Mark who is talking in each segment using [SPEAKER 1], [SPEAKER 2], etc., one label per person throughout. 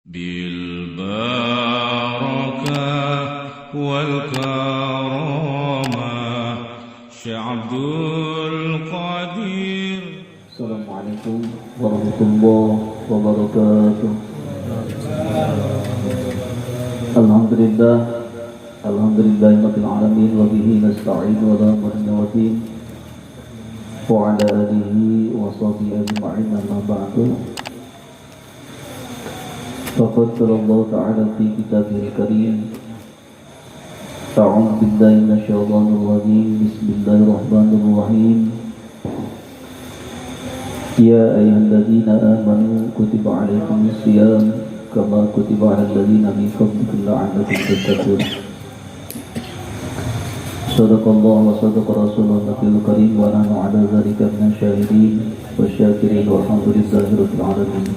[SPEAKER 1] بالبركة والكرامة Syekh Abdul Qadir.
[SPEAKER 2] Assalamualaikum warahmatullahi wabarakatuh. Alhamdulillah, alhamdulillahi rabbil alamin, wa bihi nasta'in wa la umuri wa ala alihi wa sahbihi ajma'in, amma ba'du. Faqad qala Allah ta'ala fi kitabihil karim. A'udzu billahi minasyaitonir rajim. Bismillahirrahmanirrahim. Ya ayyuhalladzina amanu kutiba alaikumus shiyam kama kutiba alal ladzina min qablikum la'allakum tattaqun. Sadaqallahu wa sadaqa rasuluhu nabiyul karim wa nahnu ala dzalika minasyahidin wasyakirin walhamdulillahi rabbil alamin.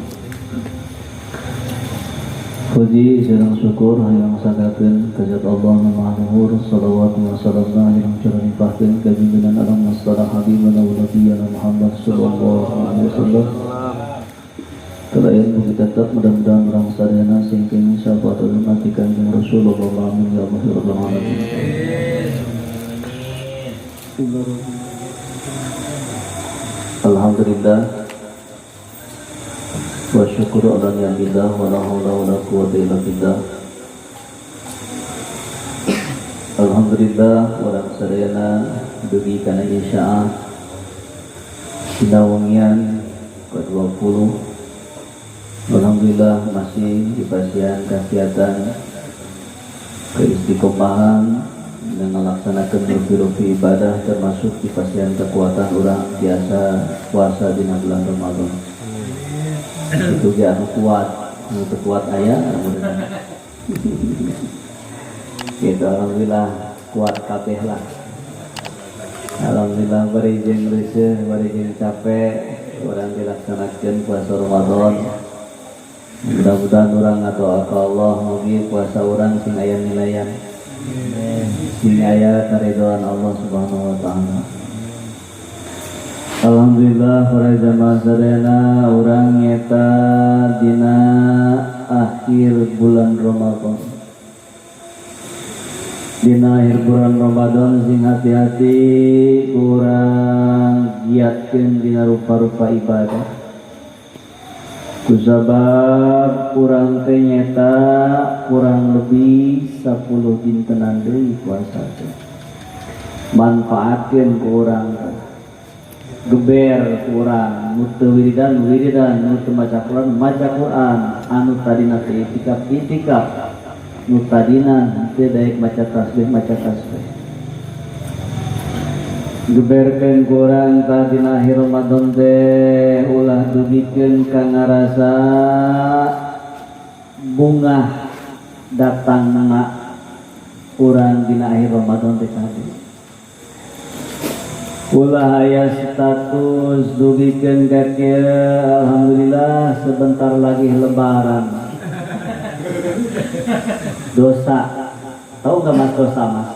[SPEAKER 2] Puji sareng syukur hayang sanggakeun ka zat Allah nu maha luhur, salawat wa salamna yang curah limpahkeun ka junjungan alam masalah habibana wa nabiyana Muhammad sallallahu alaihi wasallam. Kalayan mugi tetap mudah-mudahan urang sadayana sing kenging syafaat umat Kanjeng Rasulullah. Amin ya Allah ya rabbal alamin. Alhamdulillah wa syukru ala ni'amillah wa la hawla wa la quwwata illa billah. Alhamdulillah, urang sadayana dugi kana isyaah dina wengian ke-20. Alhamdulillah masih dipasihan kesehatan, keistiqomahan dan melaksanakan rupi-rupi ibadah, termasuk dipasihan kekuatan urang biasa puasa di bulan Ramadan. Itu ge anu kuat, anu teu kuat aya mudah-mudahan. Gitu, alhamdulillah kuat kabeh lah. Alhamdulillah, bari jeung reuseuh, bari jeung capek, urang dilaksanakeun puasa Ramadan. Mudah-mudahan urang ngadoa ka Allah mugi puasa urang sing aya nilaian. Sing aya karidhoan Allah Subhanahu wa taala. Alhamdulillah, para jamaah sadayana, urang nyeta dina akhir bulan Ramadan. Dina akhir bulan Ramadan sing hati-hati kurang giatkeun dina rupa-rupa ibadah. Kusabab urang teh nyeta kurang lebih 10 dintenan deui puasa teh. Manfaatkeun ku urang teh. Geber kurang nu teu wiridan wiridan, nu teu maca Quran maca Quran, anu tadina teu itikaf itikaf, nu tadina teu daek maca tasbih maca tasbih. Geberkeun kurang tadina akhir Ramadan teh, ulah dugikeun ka ngarasa bungah datangna urang dina akhir Ramadan teh tadi. Ulah aya status dugikeun ka kieu, "Alhamdulillah, sebentar lagi Lebaran." Dosa. Tahu nggak, Mas, dosa, Mas?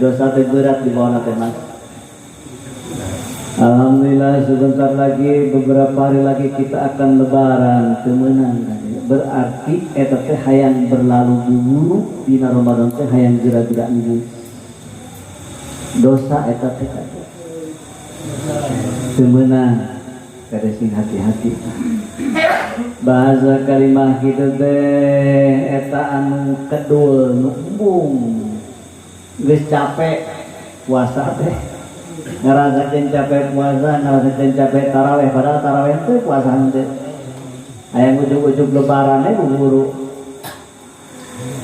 [SPEAKER 2] Dosa teh berat di bawah teh, Mas. "Alhamdulillah, sebentar lagi, beberapa hari lagi kita akan Lebaran." Teu meunang. Berarti eta teh hayang berlalu buru dina Ramadan teh, hayang geura-geura geus. Dosa eta teh kade. Teu meunang kade, sing hati-hati. Bahasa kalimah kitu teh eta anu kedul nu embung. Geus capek puasa teh. Ngarasakeun capek puasa, ngarasakeun capek taraweh, padahal taraweh teh puasa henteu. Hayang ujug-ujug Lebaran buru.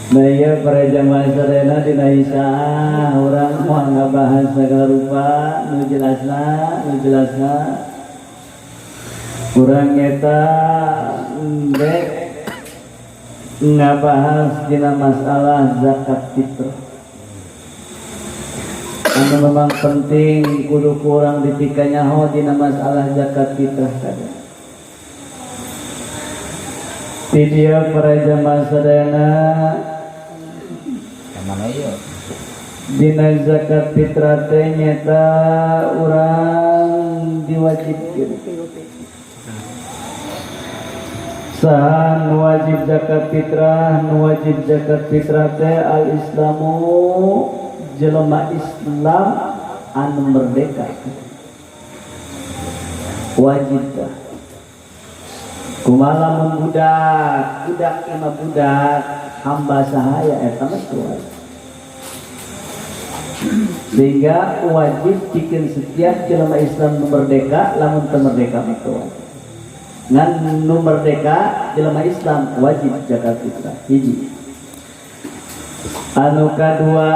[SPEAKER 2] Nah iya, para jamaah sadayana, dina isyaah urang moal ngabahas segala rupa nu jelasna, nu jelasna urang eta dek ngabahas dina masalah zakat fitrah anu memang penting kudu kurang dipikanyaho dina masalah zakat fitrah kada. Di dia para jamaah sadayana,
[SPEAKER 3] Mana iya?
[SPEAKER 2] dina zakat fitrah teh nyata urang diwajibkeun. Saha nu wajib zakat fitrah? Nu wajib zakat fitrah teh al islamu jelema Islam anu merdeka wajib tah. Kumaha lamun budak, budak ima budak hamba sahaya eta mah teu wajib. Sehingga wajib bikin setiap jelema Islam nu merdeka, lamun teu merdeka mah teu wajib. Ngan nu merdeka jelema Islam wajib zakat fitrah. Hiji. Anu kadua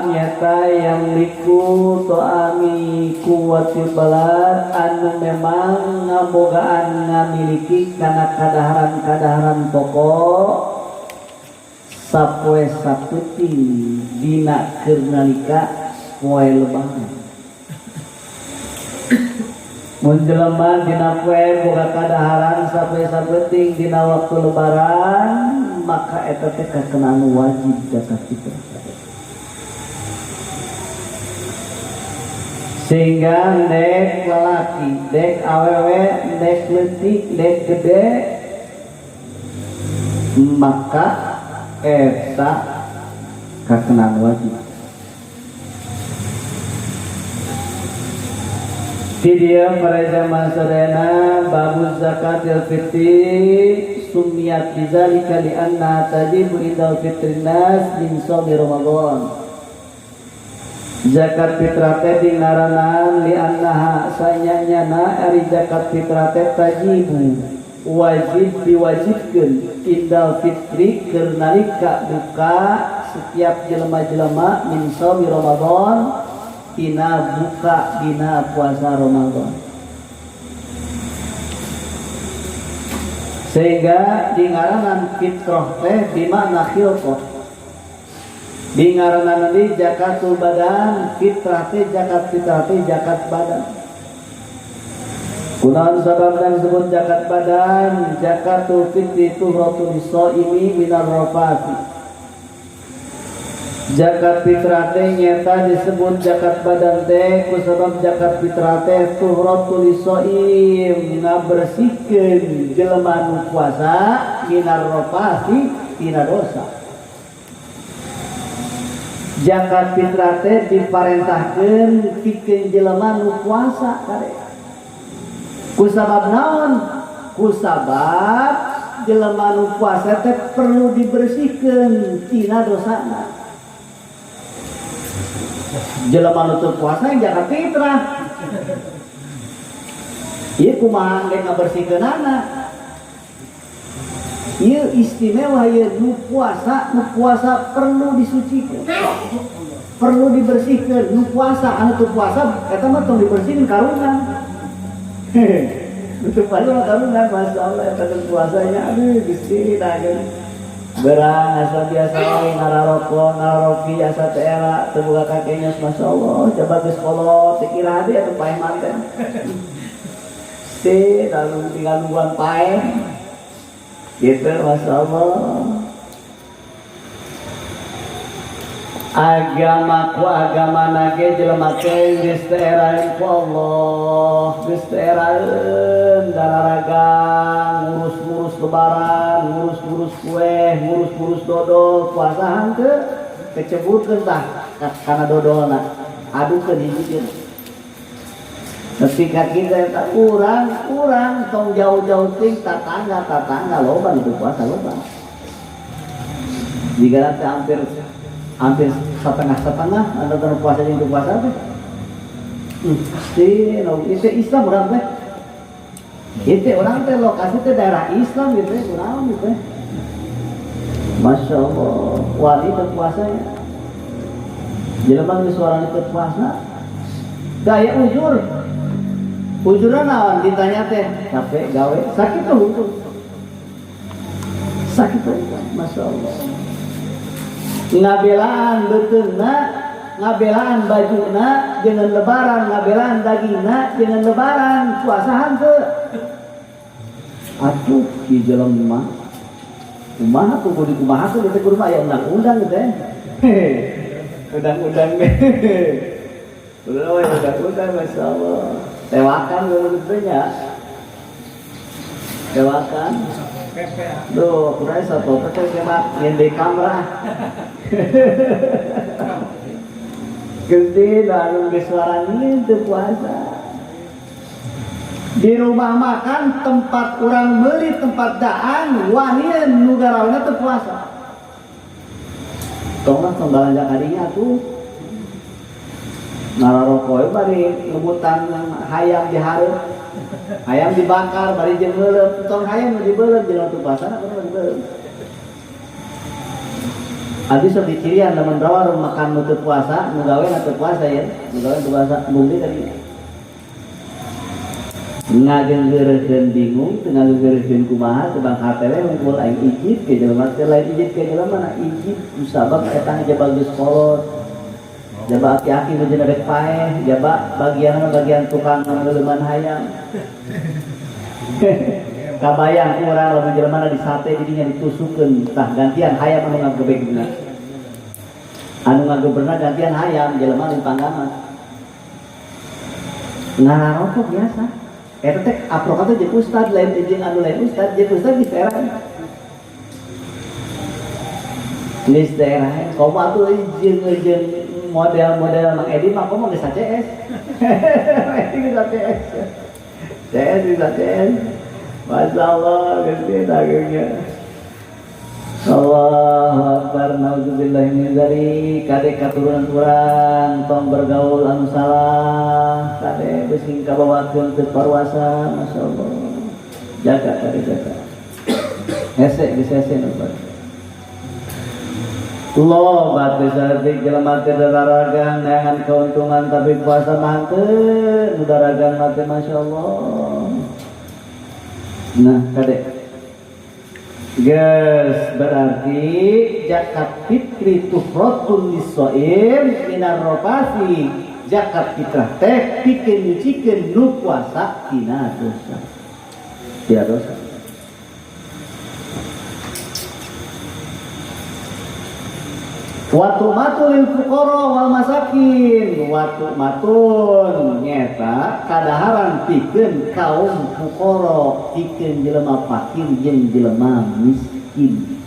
[SPEAKER 2] nyata yang liku to'ami kuwatil balad anu memang ngabogaan ngamiliki kana kadaharan-kadaharan pokok sapoe sapeuting dina keur nalika poe lebaran. Mun jelema dina poe boga kadaharan sapoe sapeuting dina waktu lebaran, maka eta teh kakenaan wajib zakat fitrah. Sehingga dek lalaki, dek awewe, dek leutik, dek gede, maka eta kakenaan wajib. Di dia para jamaah sadayana babu zakatil fitri sumiyat bizalika li'anna tajibu indal fitrin nas min shaumi Ramadan. Zakat fitrah teh dingaranan li'annaha sanyanyana ari zakat fitrah teh tajibu wajib diwajibkeun indal fitri keur nalika buka setiap jelema-jelema min shaumi Ramadan dina buka dina puasa Ramadan. Sehingga dingaranan fitrah teh di mana khilqah. Dingaranan di zakatul badan, fitrah teh zakat fitrah teh zakat badan. Kunaon sababna disebut zakat badan? Zakatul fitri tuhratul shaimi minar rafati. Zakat fitrah teh nyata disebut zakat badan teh kusabab zakat fitrah teh tuhratul shaim ngabersihkeun jelema nu puasa minar rafati tina dosa. Zakat fitrah teh diparentahkeun pikeun jelema nu puasa kade. Kusabab naon? Kusabab jelema nu puasa teh perlu dibersihkeun tina dosana. Jelema nu teu puasa yang zakat fitrah. Ieu kumaha geus ngabersihkeunana? Ieu istimewa ieu nu puasa perlu disucikan. Perlu dibersihkeun. Nu puasa anu teu puasa eta mah tong dibersihkeun karungan. Nu teu puasa mah karungan, masyaallah eta teu puasanya aduh Gusti tah. Berang asa biasa wae ngararoko ngararoki asa teh era teu boga kakenya masyaallah coba geus kolot teh kira hade atuh paeh manten. Si lalu tinggal nungguan paeh. Gitu masyaallah. Agama ku agama nage jelema teh geus teu eraeun ku Allah, geus teu eraeun dararagang ngurus-ngurus lebaran, ngurus-ngurus kue, ngurus-ngurus dodol, puasa henteu keceburkeun tah kana dodolna, adukeun hijikeun. Ketika kita eta urang tong jauh-jauh ting tatangga loba nu puasa loba. Jika teh hampir setengah-setengah antara puasa jeung teu puasa teh. Si, itu Islam urang teh. Itu urang teh lokasi teh daerah Islam gitu ya, kunaon gitu ya. Masya Allah, wali teu puasanya. Jelema geus suarana teu puasa. Gaya uzur. Uzurna naon ditanya teh, capek gawe, sakit tuh uzur. Sakit tuh, Masya Allah. Ngabelaan beuteungna, ngabelaan bajuna jangan lebaran, ngabelaan dagingna jangan lebaran, puasa henteu. Atuh ki jelema kumaha tuh kudu kumaha tuh teh kudu aya undang-undang teh. Undang-undang teh. Udah we undang-undang masyaallah. Tewakan geus teh nya. Kewakan. Duh, kurang satu PP kewak nyen di kamar. Gede anu geus warani teu puasa. Di rumah makan tempat orang beli tempat daan wanian nu garaweuna teu puasa. Tong lah tong balanja kadinya atuh. Ngararoko we bari ngebutan hayam di hareup. Hayam dibakar bari jeung meuleum. Tong hayam nu dibeuleum jeung teu puasa kudu dibeuleum. Abi sok dicirian lamun rawa makan nu teu puasa, nu gawe teu puasa ya, nu gawe teu puasa embung deui tadi. Ngageunggeureukeun bingung, teu ngageunggeureukeun kumaha sebab hate we hungkul aing ijid ke jelema teh lain ijid ke jelema na ijid kusabab eta jaba geus kolot. Jaba aki-aki nu jeung rek paeh, jaba bagian bagian tukang ngaleuman hayam. Kabayang ku urang lamun jelema na disate didinya ditusukeun tah gantian hayam anu ngagebegna. Anu ngageberna gantian hayam jelema nu panggangan. Ngararokok biasa. Eta teh aprokan teh jeung ustad lain jeung anu lain ustad, jeung ustad di daerah. Geus daerah komo atuh jeung jeung model-model Mang Edi mah komo geus CS. Edi geus CS. CS geus CS. Masya Allah, gede dagingnya. Allahu Akbar, naudzubillah min dzalik. Kade katurunan urang tong bergaul anu salah, kade beusi kabawakeun teu parwasa, Masya Allah. Jaga kade jaga. Hese geus hese nu bar. Loba teh saeutik jelema teh daragang neangan keuntungan tapi puasa mah teu nu daragang mah teh Masya Allah. Nah, kade. Geus berarti zakat fitri tuhratun lisoim minar rofasi. Zakat fitrah teh pikeun nyucikeun nu puasa tina dosa. Tina dosa. Watu matul lil fuqara wal masakin. Watu matun nyeta kadaharan pikeun kaum fuqara, pikeun jelema fakir jeung jelema miskin.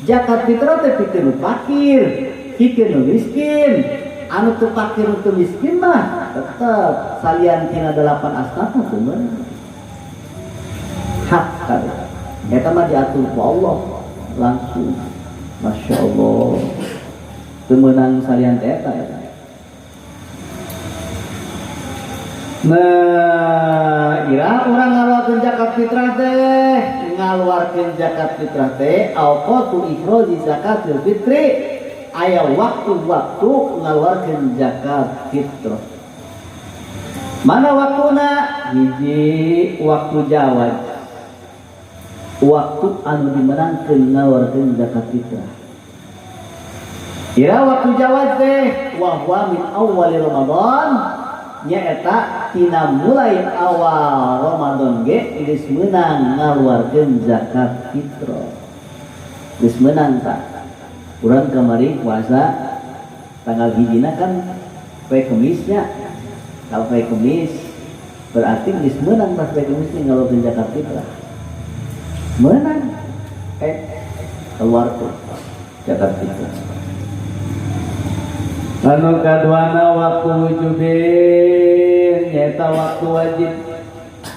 [SPEAKER 2] Zakat fitrah teh pikeun fakir, pikeun nu miskin. Anu teu fakir teu miskin mah tetep salian tina 8 asnaf mah teu meunang. Hak kabeh. Eta mah diatur ku Allah langsung. Masya Allah. Teu meunang salian teh eta eta. Nah, ira urang ngaluarkeun zakat fitrah teh, ngaluarkeun zakat fitrah teh auqatu ikhraji zakatil fitri, aya waktu-waktu ngaluarkeun zakat fitrah. Mana waktuna? Hiji waktu jawaz. Waktu anu dimenangkeun ngaluarkeun zakat fitrah. Ira waktu jawaz teh wa huwa min awwali Ramadan, nyaeta tina mulai awal Ramadan ge geus meunang ngaluarkeun zakat fitrah. Geus meunang tah. Urang kamari puasa tanggal hijina kan poe Kemisnya. Kalau poe Kemis berarti geus meunang pas poe Kemis ngaluarkeun zakat fitrah. Meunang. Keluar tuh zakat fitrah. Anu kaduana waktu wujubin nyaeta waktu wajib.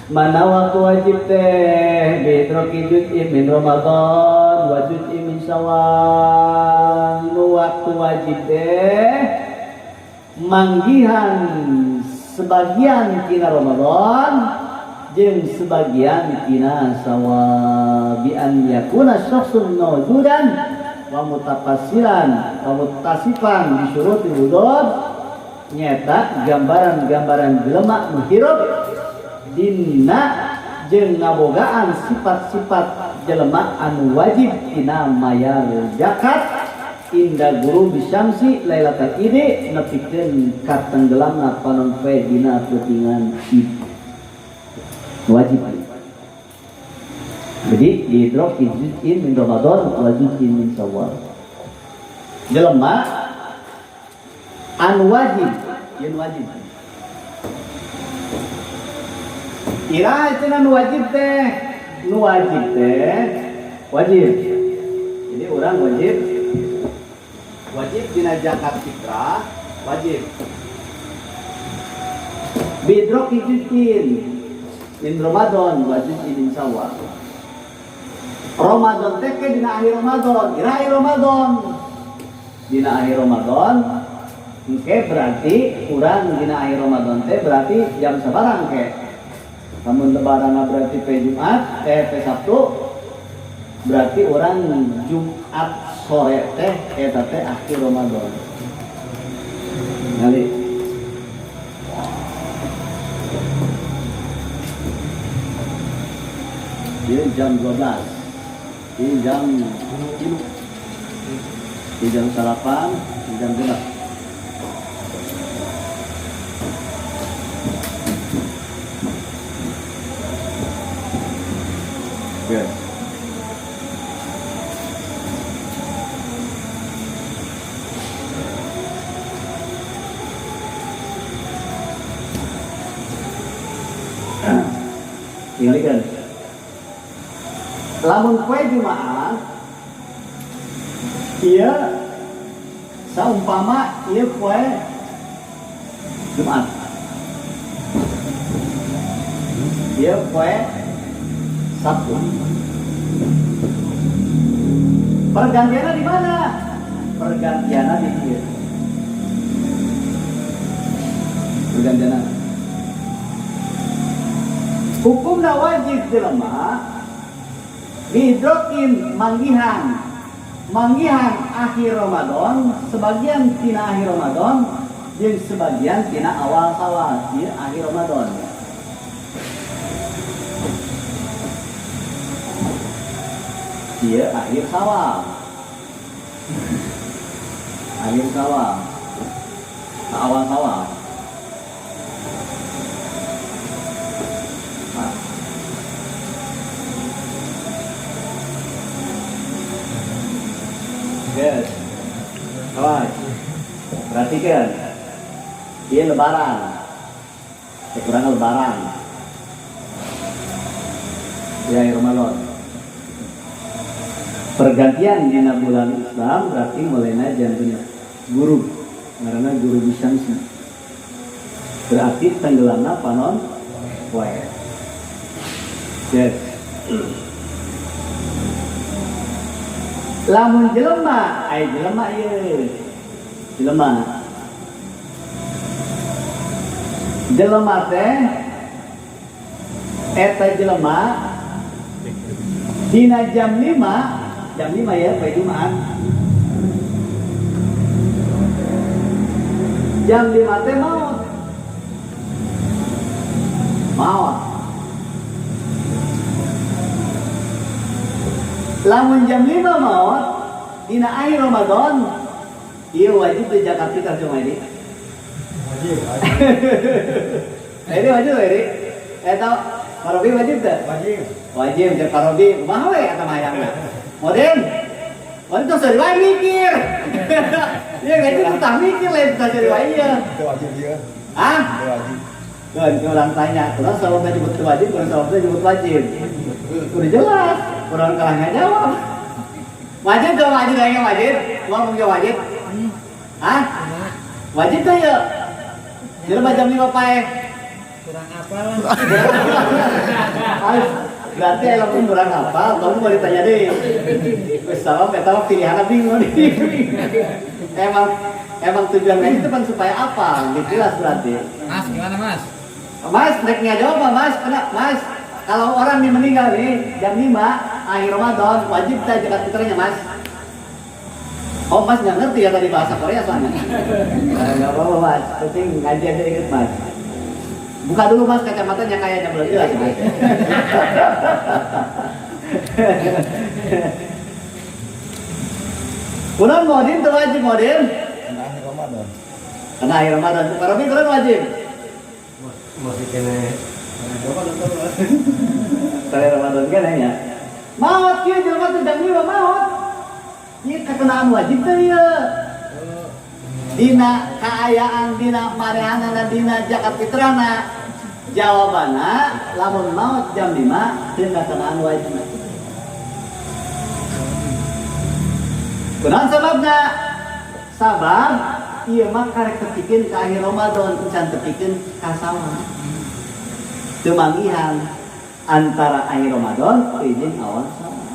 [SPEAKER 2] Mana waktu wajib teh bidroki juz'in min Ramadan wa juz'in min Syawal. Nu waktu wajib teh manggihan sebagian tina Ramadan jeung sebagian tina Syawal bi an yakuna syakhsun mawjudan wa mutafassiran wa muttasifan bi syuruti wudud, nyata gambaran-gambaran jelema nu hirup dina jeung ngabogaan sifat-sifat jelema anu wajib dina mayar zakat inda guru bisyamsi lailatul idi nepikeun ka tenggelamna panon poe dina peutingan id. Wajib. Jadi diidrok juz'in min Ramadan wa juz'in min Syawal. Jelema anu wajib, yen wajib. Ira cenah nu wajib teh Nu wajib teh wajib. Jadi orang wajib wajib dina zakat fitrah wajib. Bidroki juz'in min Ramadan wajib min Syawal. Ramadan teh ke dina akhir Ramadan, dina akhir Ramadan. Dina akhir Ramadan engke berarti kurang dina akhir Ramadan teh berarti jam sabarang ke. Lamun lebaran berarti pe Jumat, pe Sabtu berarti orang Jumat sore teh eta teh akhir Ramadan. Ngali. Ini jam 12. Ini jam 3. Ini jam 8, ini jam 6. Yes. Tinggalkan. Lamun kue Jumaah, iya saumpama iya kue Jumat, iya kue Sabtu. Pergantiannya di mana? Pergantiannya di sini. Pergantiannya. Hukumna wajib jelema didrokin manggihan. Manggihan akhir Ramadan, sebagian tina akhir Ramadan, jeung sebagian tina awal Syawal, ieu akhir Ramadan. Ieu akhir Syawal. Akhir Syawal. Awal Syawal. Yes. Awas. Perhatikan. Dia lebaran. Kekurangan lebaran. Ya Ramadan. Pergantian dina bulan Islam berarti mulainya jam punya guru. Karena guru bisamsi. Berarti tenggelamna panon poe. Yes. Lamun jelema, ai jelema ieu. Jelema. Jelema teh eta jelema dina jam 5, jam 5 ya poe Jumat. Jam 5 teh maot. Maot. Lamun jam 5 maot dina akhir Ramadan, ieu wajib di zakat fitrah cuma ini.
[SPEAKER 3] Wajib.
[SPEAKER 2] Ini wajib ini. Eta Parobi wajib teh?
[SPEAKER 3] Wajib.
[SPEAKER 2] Wajib jeung Parobi kumaha we eta mah hayangna. Modern. Modern tuh seri wae mikir. Ieu ngaji tuh tah mikir lain tah seri wae ieu.
[SPEAKER 3] Itu wajib ieu.
[SPEAKER 2] Hah?
[SPEAKER 3] Itu wajib.
[SPEAKER 2] Tuh, orang tanya, kurang sawabnya nyebut wajib, kurang sawabnya nyebut wajib. Udah jelas, kurang kalah nggak jawab. Wajib dong, wajib kayaknya wajib. Ngomong jawab wajib. Hah? Wajib tuh ya. Jadi jam 5 pae.
[SPEAKER 4] Kurang apa lah.
[SPEAKER 2] Berarti elok kurang apa? Kamu mau ditanya deh. Wes sama eta mah pilihanna bingung nih. Emang tujuan ngaji itu kan supaya apa? Gitu jelas berarti.
[SPEAKER 4] Mas, gimana Mas?
[SPEAKER 2] Mas, rek jawab apa Mas? Kena, Mas, kalau orang nih meninggal nih jam 5 akhir Ramadan wajib kita zakat fitrahnya Mas. Oh Mas nggak ngerti ya tadi bahasa Korea soalnya. Nggak apa-apa Mas, penting ngaji aja inget Mas. Buka dulu Mas kacamatanya kayaknya belum jelas Mas. Kurang modin tuh wajib modin.
[SPEAKER 3] Kena akhir Ramadan.
[SPEAKER 2] Kena akhir Ramadan. Pak Robi kurang wajib.
[SPEAKER 3] Masih kena.
[SPEAKER 2] Kena Ramadan kena ya. Maot kieu jelema teh jam 5 maot. Ieu kekenaan wajib teh ieu. Dina kaayaan dina marehanana dina zakat fitrahna Jawabanna lamun maot jam 5 teu ngakenaan wajib. Kunaon sababna? Sabab ieu mah karek tepikeun ka akhir Ramadan, encan tepikeun ka sawal. Teu manggihan antara akhir Ramadan jeung awal Syawal.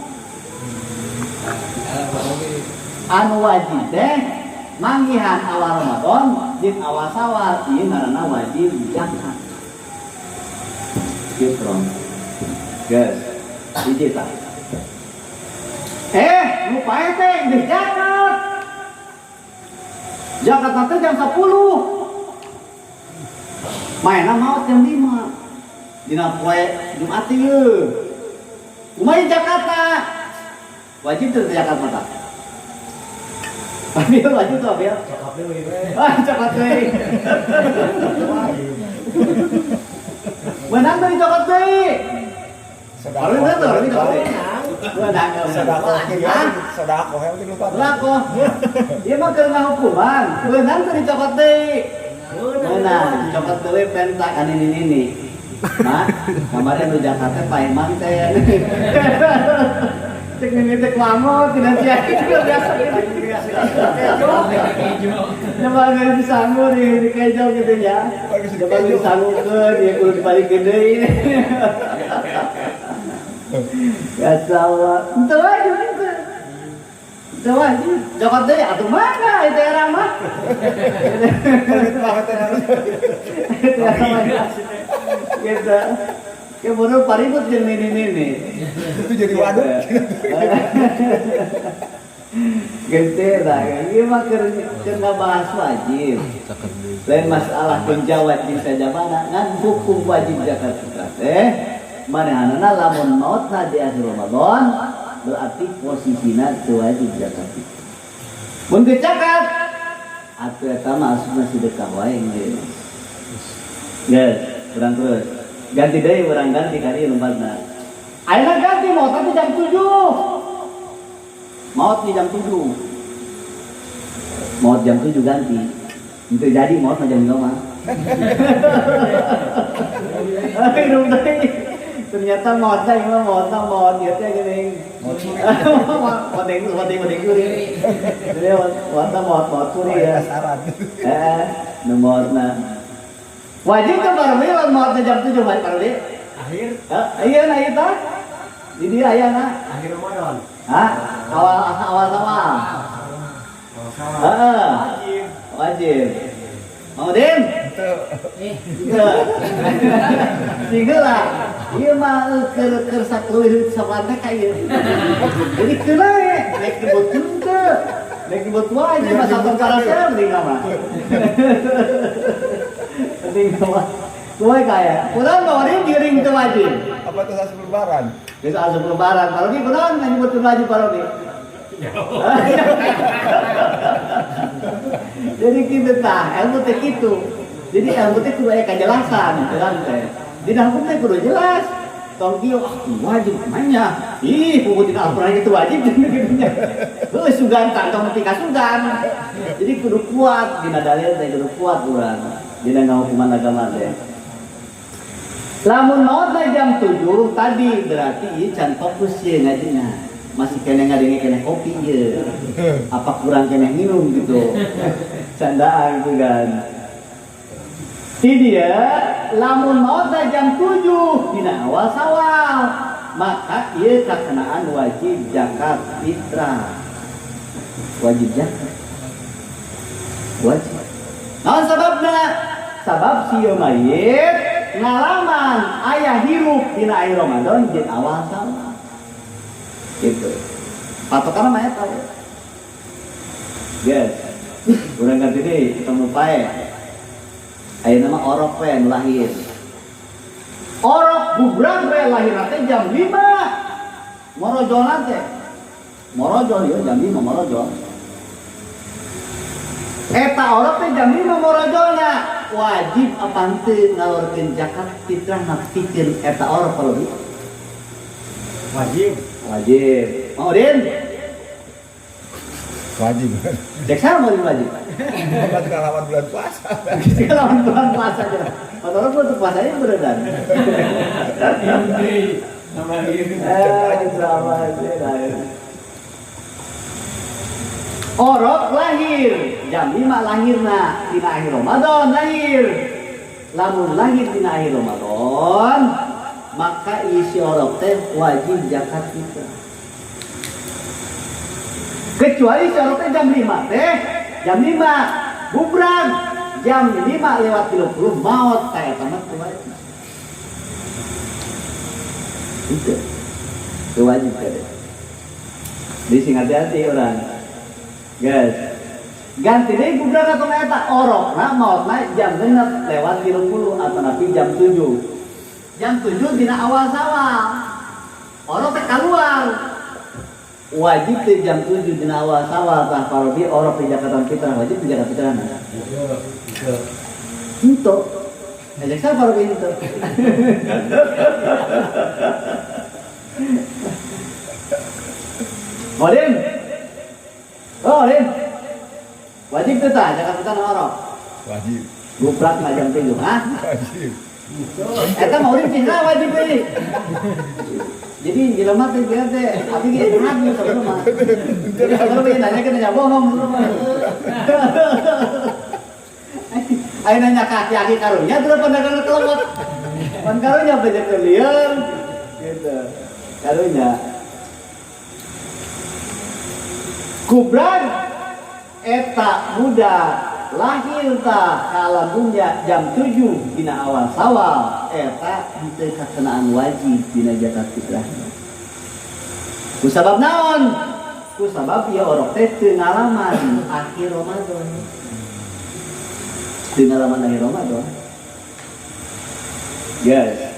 [SPEAKER 2] Anu wajib teh manggihan awal Ramadan jeung awal Syawal, ieu ngaranna wajib zakat. Fitrah. Guys, hiji tah. Nu paeh teh geus zakat. Zakat teh jam 10. Maena maot jam 5. Dina poe Jumat ieu. Kumaha Jakarta? Wajib teu zakat mah tah? Abil wajib tuh Abil.
[SPEAKER 3] Coklat deui we.
[SPEAKER 2] Ah, coklat deui. Menang dari coklat deui. Baru itu tuh, ini coklat deui. Menang.
[SPEAKER 3] Sedekah sedekah yang penting lupa.
[SPEAKER 2] Sedekah. Ieu mah keur ngahukuman. Menang dari coklat deui. Menang, coklat deui penta kan ini ini. Mak, kemarin lu Jakarta Pak Imam teh. Cek ini teh klamot tidak sia itu biasa gitu. Coba nggak disangu di kejo gitu ya. Coba disangukeun ya kudu dibalikeun deui. Kacau. Henteu wajib henteu. Henteu wajib. Cokot deui atuh mana itu era mah.
[SPEAKER 3] Pelit banget ya.
[SPEAKER 2] Itu era mah. Gitu. Ya bodoh paribut jeung nini-nini.
[SPEAKER 3] Itu jadi waduk.
[SPEAKER 2] Gitu lah, ieu mah keur ngabahas wajib. Lain masalah kunja wajib saja mana, ngan hukum wajib zakat fitrah teh manehanana lamun mautna di akhir Ramadan berarti posisina teu wajib zakat fitrah. Mun geus zakat atuh eta mah asupna sedekah wae geus. Geus, urang terus. Ganti deui urang ganti ka dieu lompatna. Ayeuna ganti maot teh jam 7. Maot di jam 7. Maot jam 7 ganti. Itu jadi maot mah jam 5 mah. Hidup deui. Ternyata maot teh mah maot maot ieu teh geuning.
[SPEAKER 3] Maot suri.
[SPEAKER 2] Maot deui, maot deui, maot deui suri. Jadi maot maot maot suri ya.
[SPEAKER 3] Saran.
[SPEAKER 2] Heeh, nu maotna. Wajib kan para beli lamun maotna jam 7 bae para beli.
[SPEAKER 3] Akhir.
[SPEAKER 2] Iya nah ieu tah. Di dieu aya na.
[SPEAKER 3] Akhir Ramadan.
[SPEAKER 2] Hah? Awal awal sawal. Heeh.
[SPEAKER 3] Wajib.
[SPEAKER 2] Wajib. Mau Dim?
[SPEAKER 3] Henteu.
[SPEAKER 2] Henteu. Singgeula lah. Ieu mah keur keur sakleuwih sapan teh ka ieu. Jadi keuna we, rek dibutkeun teu. Rek dibut wajib mah satu karasea mending mah. Penting mah. Kumaha kaya? Kunaon mah Dim giring teu wajib?
[SPEAKER 3] Apa tuh asup lebaran?
[SPEAKER 2] Geus asup lebaran. Parobi kunaon nyebutkeun wajib parobi? Jadi kitu tah, ilmu teh kitu. Jadi ilmu teh kudu aya kajelasan urang teh. Dina hukum teh kudu jelas. Tong kieu ah wajib namanya. Ih, hukum dina Al-Qur'an itu wajib gitu nya. Heuh sugan tah tong nepi ka sugan. Jadi kudu kuat dina dalil teh kudu kuat urang. Dina ngahukuman agama teh. Lamun maot jam 7 tadi berarti ieu can fokus ye ngajina. Masih kene ngadenge kene kopi ye. Apa kurang kene minum gitu. Candaan gitu kan. Ini dia lamun maot jam 7 dina awal Syawal, maka ieu kakenaan wajib zakat fitrah. Wajib zakat. Wajib. Naon sababna? Sabab si ieu mayit ngalaman ayah hirup dina akhir Ramadan jeung awal Syawal. Gitu. Patokan mah eta. Guys, urang ganti deui ketemu pae. Ayeuna mah orok we nu lahir. Orok bubrang we lahir teh jam 5. Morojolna teh. Morojol ieu jam 5 morojol. Eta orok teh jam 5 morojolna. Wajib apa henteu ngalorkeun zakat fitrah napikeun eta orok kalau gitu.
[SPEAKER 3] Wajib.
[SPEAKER 2] Wajib. Mau Din?
[SPEAKER 3] Wajib.
[SPEAKER 2] Cek sama mau wajib.
[SPEAKER 3] Bukan lawan bulan puasa.
[SPEAKER 2] Lawan bulan puasa aja. Orang butuh puasanya beneran. Sama aja. Orok lahir jam 5 lahirna dina akhir Ramadan lahir. Lamun lahir dina akhir Ramadan maka isi orok teh wajib zakat fitrah. Kecuali si orok teh jam 5 teh jam 5 bubrag jam 5:30 maot teh eta mah teu wajib. Itu teu wajib teh. Jadi sing hati-hati orang. Guys, ganti deui bubrag atau eta orokna maotna jam 6:30 atau napi jam 7. Jam 7 dina awal Sawal. Orok teh kaluar. Wajib teh jam 7 dina awal Sawal tah parobi orok di zakatan fitrah wajib di zakat fitrah. Henteu. Ajak sa parobi henteu. Modin. Oh, Rin. Wajib teh tah zakat fitrah orok.
[SPEAKER 3] Wajib.
[SPEAKER 2] Guprak mah jam 7, hah?
[SPEAKER 3] Wajib.
[SPEAKER 2] Eta mah urang cina wajib deui. Jadi jelema teh kieu teh abi ge ragu sabenerna mah. Jadi kalau nanya ke nanya bohong sebenarnya mah. Ayo nanya ka aki-aki karunya terus pandangan kelemot. Pan karunya banyak lieur gitu. Karunya. Kubran eta muda lahir tah ka alam dunya jam 7 dina awal Sawal eta henteu kakenaan wajib dina zakat fitrah. Ku sabab naon? Ku sabab ieu orok teh teu ngalaman akhir Ramadan. Teu ngalaman akhir Ramadan. Guys,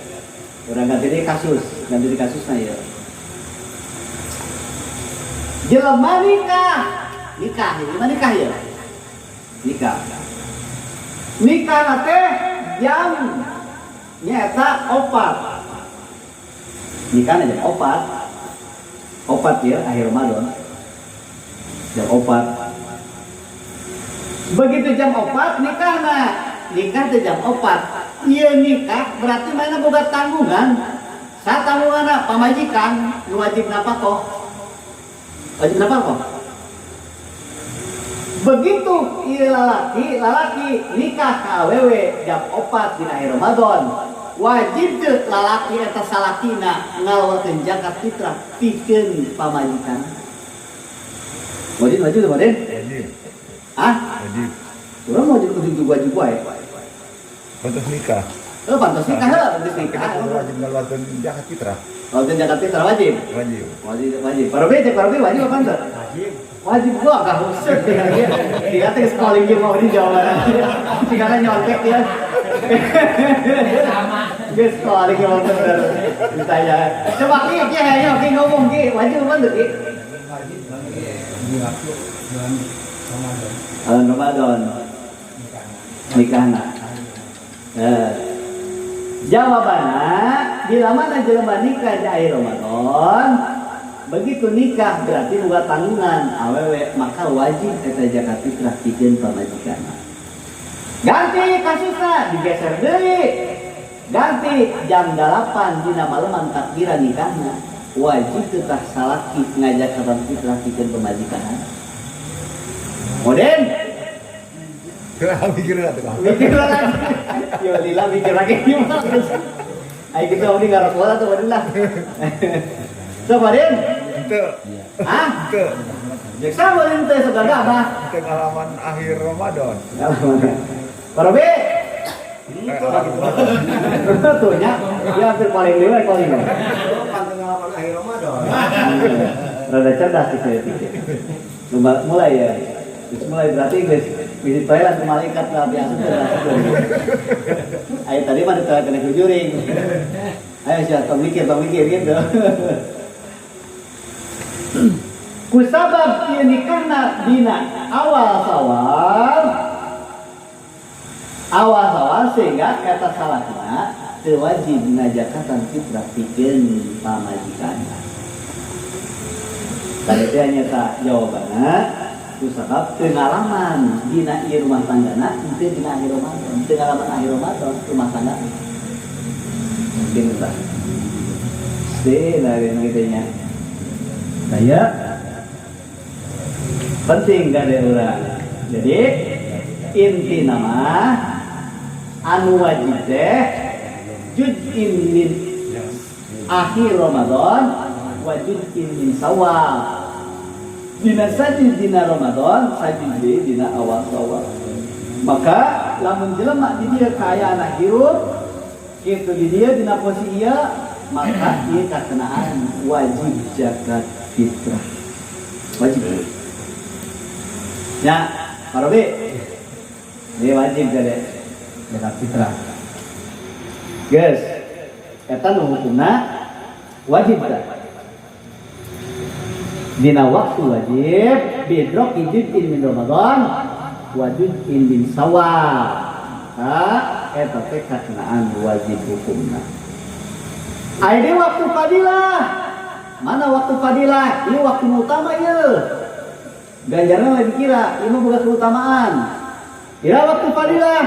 [SPEAKER 2] urang ganti deui kasus, ganti deui kasusna ieu. Jelema nikah, nikah, jelema nikah ya. Nikah. Nikah teh jam nyata 4. Nikah jam 4. 4 ya akhir Ramadan. Jam 4. Begitu jam 4 nikahna. Nikah teh jam 4. Ieu nikah berarti mana boga tanggungan. Sa tanggunganna pamajikan nu wajib nafkah. Wajib nafkah. Begitu ieu lalaki nikah ka awewe jam 4 dina akhir Ramadan, wajib teu lalaki eta salakina ngaluarkeun zakat fitrah pikeun pamajikan. Wajib wajib teu Modin?
[SPEAKER 3] Wajib.
[SPEAKER 2] Hah?
[SPEAKER 3] Wajib.
[SPEAKER 2] Urang wajib kudu wajib wae.
[SPEAKER 3] Pantas nikah.
[SPEAKER 2] Heuh pantas nikah heuh, pantas nikah.
[SPEAKER 3] Wajib ngaluarkeun zakat fitrah.
[SPEAKER 2] Ngaluarkeun zakat fitrah wajib.
[SPEAKER 3] Wajib.
[SPEAKER 2] Wajib wajib. Parobi cek parobi wajib apa henteu?
[SPEAKER 3] Wajib.
[SPEAKER 2] Wajib gua agak khusus dia. Dia teh sekolah yang mau di Jawa Barat. Jika nyontek dia.
[SPEAKER 4] Sama.
[SPEAKER 2] Dia sekolah yang mau bener. Ditanya. Coba Ki, Ki ayo Ki ngomong Ki, wajib apa henteu Ki?
[SPEAKER 4] Wajib di waktu bulan Ramadan.
[SPEAKER 2] Bulan Ramadan. Nikahna. Jawabanna bila mana jelema nikah di akhir Ramadan, begitu nikah berarti boga tanggungan awewe maka wajib eta zakat fitrah pikeun pamajikan. Ganti kasusna digeser deui. Ganti jam 8 dina maleman takbiran nikahna wajib tetah salaki ngajakatan fitrah pikeun pamajikan. Moden
[SPEAKER 3] mikir lagi.
[SPEAKER 2] Mikir lagi. Yo lila mikir lagi gimana. Ayo kita mending ngarokok lah tuh Modin lah. So Modin?
[SPEAKER 3] Henteu.
[SPEAKER 2] Hah?
[SPEAKER 3] Henteu.
[SPEAKER 2] Jaksa Modin teh sok gagah mah.
[SPEAKER 3] Pengalaman akhir Ramadan.
[SPEAKER 2] Pengalaman. Parobi? Tuh nya, dia hampir paling lima paling.
[SPEAKER 3] Pengalaman akhir Ramadan.
[SPEAKER 2] Rada cerdas sih saya pikir. Mulai ya. Terus mulai berarti guys, visit toilet ke malaikat lah biasa tuh. Ayo tadi mah ditoilet kena kujuring. Ayo sih, tong mikir gitu. Kusabab ieu nikahna dina awal Sawal. Awal Sawal sehingga kata salahna teu wajib dina zakatan fitrah pikeun pamajikan. Tadi teh nya ta jawabanna Kusabab teu ngalaman dina ieu rumah tanggana teu dina akhir Ramadan, teu ngalaman akhir Ramadan rumah tangga. Mungkin tah. Si dari kitu nya. Saya penting kade urang. Jadi inti nama anu wajib teh juz'in min akhir Ramadan wa juz'in min Syawal. Dina sajid dina Ramadan, sajid deui dina awal Syawal. Maka lamun jelema di dieu kaayaan hirup kitu di dieu dina posisi ieu, maka ieu kakenaan wajib zakat fitrah. Wajib. Ya, Pak Robi. Ini wajib kade zakat fitrah. Guys, eta nu hukumna wajib tah. Dina waktu wajib bidroki juz'in min Ramadan wa juz'in min Syawal. Ha, eta teh kakenaan wajib hukumna. Aya deui waktu fadilah. Mana waktu fadilah? Ieu waktu utama ieu. Ganjaran lain dikira, ieu mah boga keutamaan. Ira waktu fadilah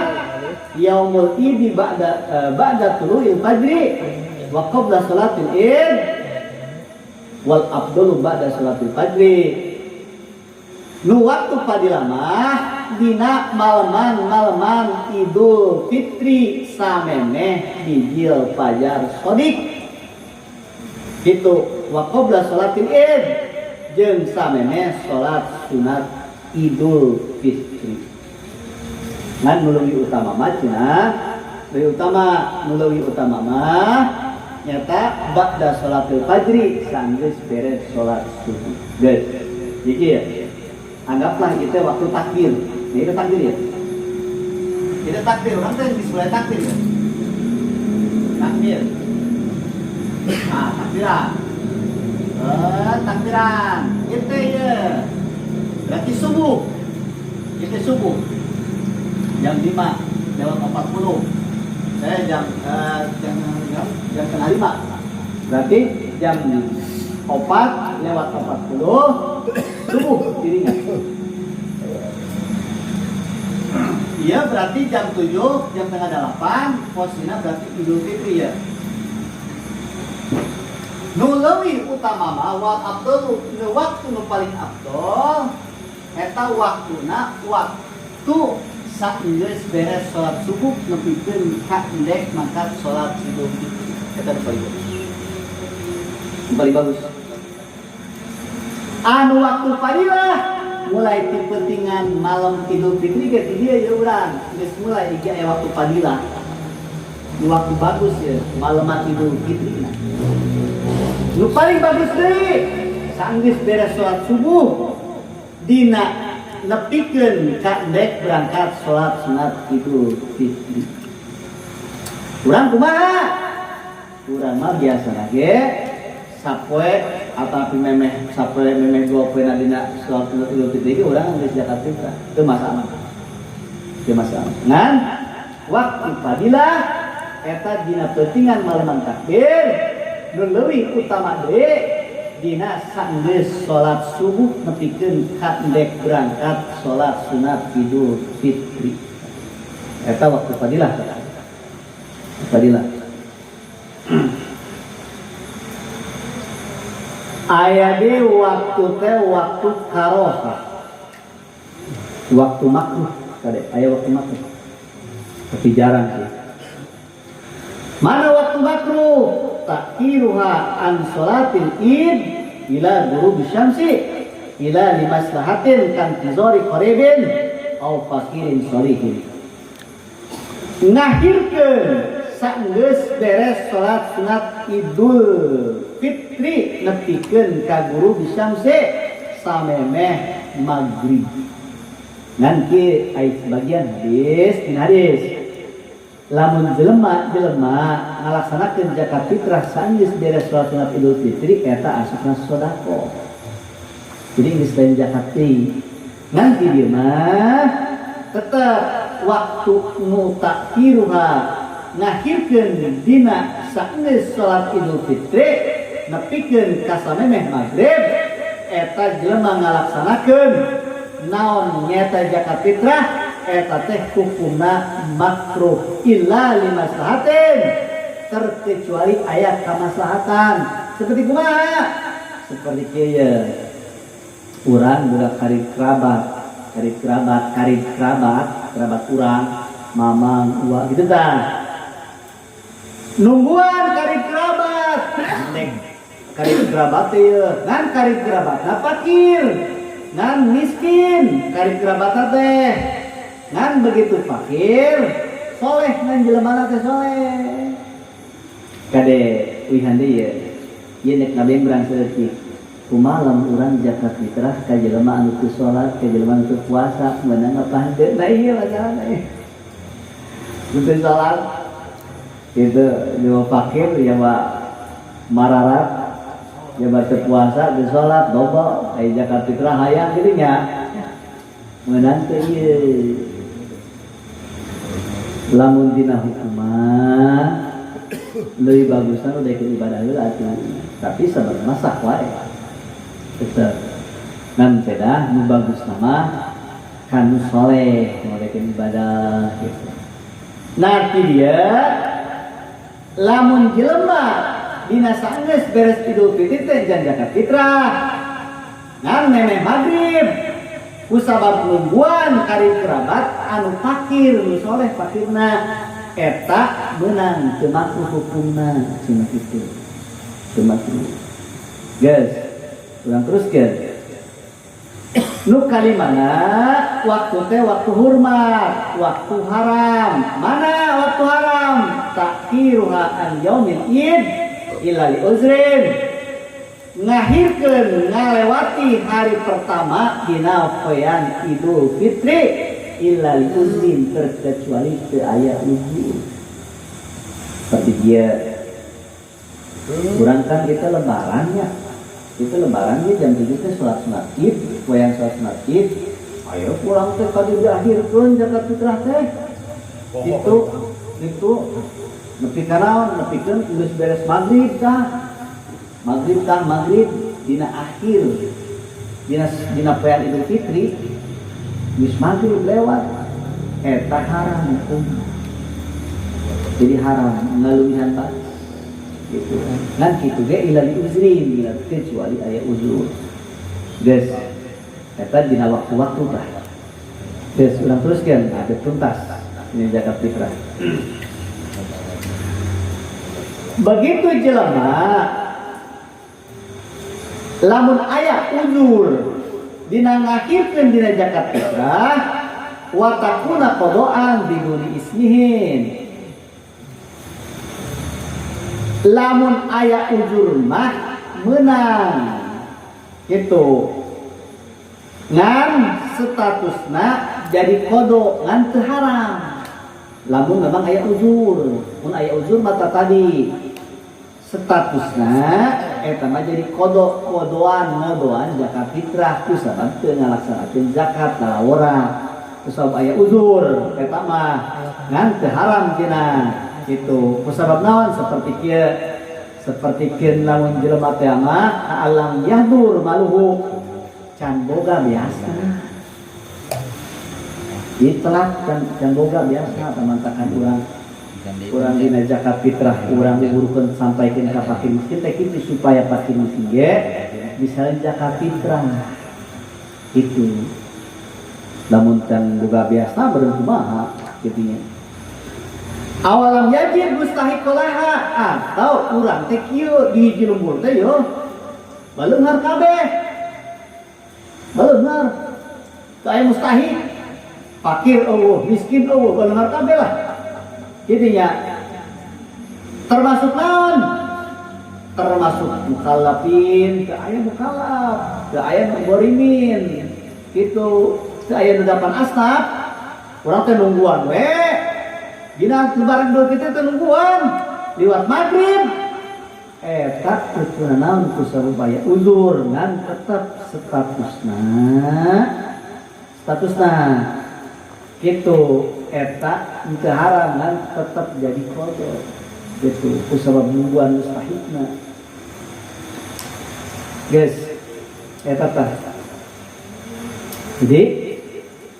[SPEAKER 2] yaumul idi ba'da tulu'il fajri wa qabla salatil id wal afdalu ba'da salatil fajri. Nu waktu fadilah mah dina malaman-malaman Idul Fitri samemeh bijil fajar shodiq. Kitu wa qabla salatil id jeung samemeh salat sunat Idul Fitri. Ngan nu leuwih utama mah cenah, leuwih utama nu leuwih utama mah nyata ba'da salatil fajri sanggeus beres salat subuh. Geus. Jadi ya, anggaplah itu waktu takbir. Nah, itu takbir ya. Itu takbir, orang teh geus mulai takbir ya. Takbir. Ah, takbiran. Takbiran. Itu ya. Berarti subuh. Itu subuh. Jam 5:40. Saya jam 4:30. Berarti jam 4:40 subuh dirinya. Iya berarti jam 7, jam 7:30, posisinya berarti Idul Fitri ya. Nu leuwih utama mah wal afdalu, nu waktu nu paling afdol eta waktuna waktu saenggeus beres salat subuh nepikeun ka endek mangkat salat Idul Fitri. Eta nu paling bagus. Nu paling bagus. Anu waktu fadilah mulai ti peutingan malam Idul Fitri ge ti dieu ya urang geus mulai iki aya waktu fadilah. Nu waktu bagus ya malam Idul Fitri na. Nu paling bagus deui saenggeus beres salat subuh dina nepikeun ka endek berangkat salat sunat Idul Fitri. Urang kumaha? Urang mah biasa ge sapoe ataupun memeh sapoe memeh dua poe dina salat sunat Idul Fitri ge urang geus zakat fitrah. Teu masalah. Teu masalah. Ngan waktu fadilah eta dina peutingan malaman takbir nu leuwih utama deui dina sanggeus salat subuh nepikeun ka endek berangkat salat sunat Idul Fitri. Eta waktu fadilah. Fadilah. Aya di waktu teh waktu karohah. Waktu makruh kade, aya waktu makruh. Tapi jarang sih. Mana waktu makruh? Takhiruha an salatil id ila ghurubi syamsi ila limaslahatin kantizori qaribin au fakirin solihin. Ngahirkeun saenggeus beres salat sunat Idul Fitri nepikeun ka ghurubi syamsi samemeh maghrib. Nanti aya sebagian hadis, dina hadis lamun jelema-jelema ngalaksanakeun zakat fitrah saenggeus beres salat sunat Idul Fitri eta asupna sedekah. Jadi geus lain zakat deui. Ngan di dieu mah tetep waktu nu takhiruha ngakhirkeun dina saenggeus salat Idul Fitri nepikeun ka samemeh maghrib eta jelema ngalaksanakeun Naon nyata zakat fitrah eta teh hukumna makruh illa limaslahatin, terkecuali aya kamaslahatan. Seperti kumaha? Seperti kieu, urang budak karib kerabat, karib kerabat, karib kerabat, kerabat urang, mamang, uwa gitu tah. Nungguan karib kerabat, nek karib kerabat teh ieu, ngan karib kerabatna fakir, ngan miskin karib kerabat teh, ngan begitu fakir soleh, ngan jelemana teh soleh. Kade uihan deui ieu, ieu nek ngabembrang saeutik. Kumaha lamun urang zakat fitrah ka jelema anu teu salat, ka jelema anu teu puasa, meunang apa henteu? Nah ieu masalahna ieu. Teu salat itu jelema fakir ya mah mararat, ya mah teu puasa, teu salat, loba aya zakat fitrah hayang kitu nya. Meunang teu ieu? Lamun dina hukuman leuwih bagusna udah ikut ibadah heula atuh, tapi sebenarnya sah wae tetep, ngan pedah nu bagus nama kanu soleh ngodekeun ibadah gitu. Nah dia lamun jelema dina saenggeus beres Idul Fitri teh jan zakat fitrah ngan memeh maghrib kusabab nungguan karib kerabat anu fakir nu soleh fakirna, eta meunang, teu makruh hukumna cenah kitu, teu makruh. Geus, urang teruskeun nu kalimana. Waktu teh waktu hurmat, waktu haram. Mana waktu haram? Takhiruha an yaumil id illa li uzrin, ngahirkeun ngalewati hari pertama dina poean Idul Fitri illa li uzrin, terkecuali teu aya uzur. Seperti dia kurang kan kita lebarannya itu, lebarannya jam 7 teh sholat sunat id, wayang sholat sunat id, ayo pulang teh kadi diakhirkeun zakat fitrah teh itu nepi ka naon, nepikeun geus beres maghrib tah, maghrib tah, maghrib dina akhir dina dina poean Idul Fitri geus maghrib lewat, eta haram hukum, jadi haram ngaluwihan batas gitu kan. Kitu ge illa li uzrin, bila kecuali aya uzur. Geus, eta dina waktu-waktu tah. Geus, urang teruskeun, ada tuntas ini zakat fitrah. Begitu jelema lamun aya uzur dina ngakhirkeun dina zakat fitrah wa takuna qadaan biduni ismihin, lamun aya uzur mah menang gitu, ngan statusna jadi kodo ngan teu haram lamun memang aya uzur. Mun aya uzur mata tadi statusna eta mah jadi kodo, kodoan, ngodoan zakat fitrah ku sabab teu ngalaksanakeun zakat lalawora ku sabab aya uzur eta mah, ngan teu haram cenah gitu. Ku sabab naon? Seperti kieu, seperti kieu, lamun jelema teh mah alam yahdur maluhu, can boga biasa. Ieu telat can boga biasa tamantakan urang urang dina zakat fitrah urang diburukeun sampaikeun ka fakir miskin teh kitu, supaya fakir miskin ge bisa zakat fitrah itu. Lamun can boga biasa beureum kumaha kitu nya. Awalam yajid mustahiqolaha, atau urang teh kieu di hiji lembur teh yo baleunghar kabeh, baleunghar teu aya mustahik, fakir eueuh, miskin eueuh, baleunghar kabeh lah kitu nya. Termasuk naon? Termasuk mukallafin, teu aya mukallaf, teu aya gharimin kitu, teu aya nu delapan asnaf. Urang teh nungguan we dina lebaran Idul Fitri teh, nungguan liwat maghrib eta teu naon ku sabab aya uzur, ngan tetep statusna statusna gitu eta teu haram ngan tetep jadi qada gitu ku sabab nungguan mustahikna. Guys, eta tah. Jadi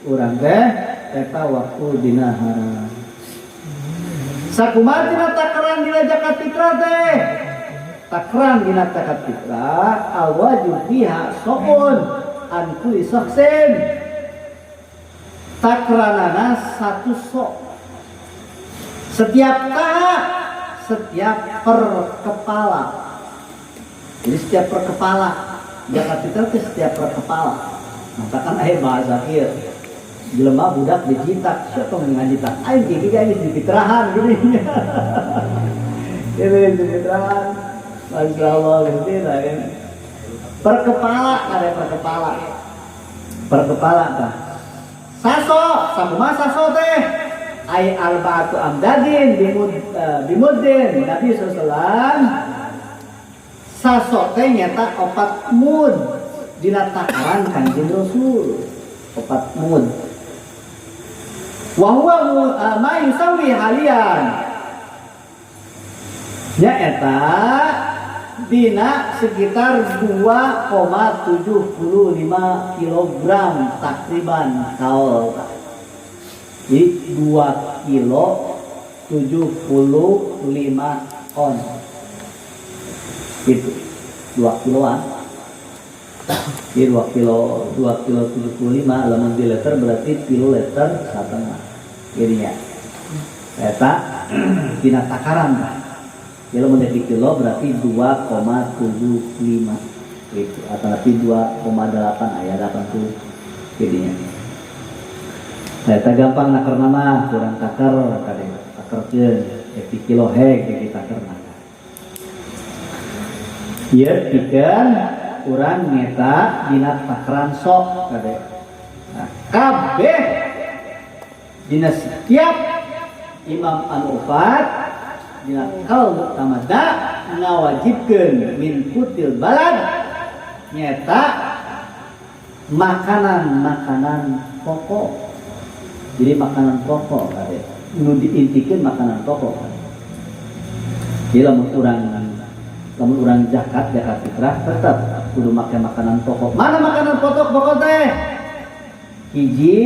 [SPEAKER 2] urang teh eta waktu dina haram. Sakumaha dina takaran dina zakat fitrah teh? Takaran dina zakat fitrah al wajib fiha soun an kulli syakhsin. Takranana satu sok. Setiap tahap, setiap per kepala. Jadi setiap per kepala. Zakat fitrah teh setiap per kepala. Maka kan aya bahasa kieu. Jelema budak dijitak, siapa ngajitak? Aing gigi geus difitrahan gini. Ini difitrahan. Masya Allah gitu lah kan. Per kepala, ada per kepala. Per kepala tah. Saso, sakumaha saso teh? Ai arba'atu amdadin bimuddin Nabi SAW saso teh nyata 4 mud dina takaran Kanjeng Rasul 4 mud. Wa huwa ma yusawi halian nya eta dina sekitar 2,75 kilogram takriban kaol. Jadi 2 kilo 75 on. Gitu. 2 kiloan. Jadi 2 kilo, 2 kilo 75 lamun di liter berarti kilo liter setengah. Jadinya eta dina takaran lah. Jadi lamun di kilo berarti 2,75 gitu atau nanti 2,8 aya 80 jadinya. Nah, eta gampang nakerna mah kurang taker kade takerkeun di kilo heg di takerna. Ieu pikeun urang nyeta dina takaran sok kade. Nah, kabeh dina setiap imam anu opat dina kaul muktamada ngawajibkeun min qutil balad nyeta makanan-makanan pokok. Jadi makanan pokok kade. Nu diintikeun makanan pokok kade. Jadi lamun urang zakat, zakat fitrah tetap kudu make makanan pokok. Mana makanan pokok pokok teh? Hiji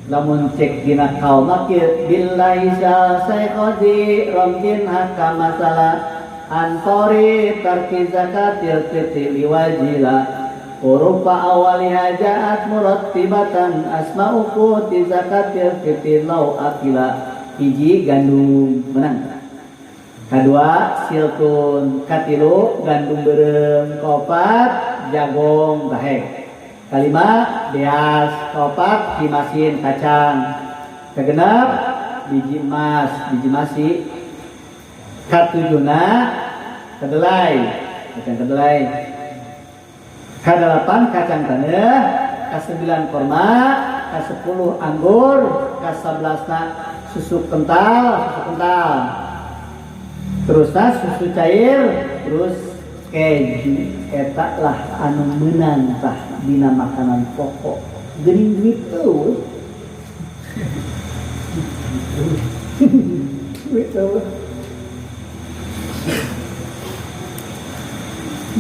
[SPEAKER 2] lamun cek dina kaul kieu billahi syaikhozi romjin hakka masalah antori tarki zakatil fitri liwajila urufa awaliha ja'at murattibatan asma'u quti zakatil fitri lau akila. Hiji gandum menang, kedua siltun, katilu gandum berem, keopat jagong bahek, kelima beas, keopat himasin kacang, kegenap biji emas biji masi, katujuna kedelai kacang kedelai, kedelapan kacang tanah, kesembilan korma, ke-10 anggur, ke-11 susu kental, susu kental, terus susu cair, terus keju. Eta lah anu meunang tah dina makanan pokok. Geuning duit eueuh. Duit eueuh.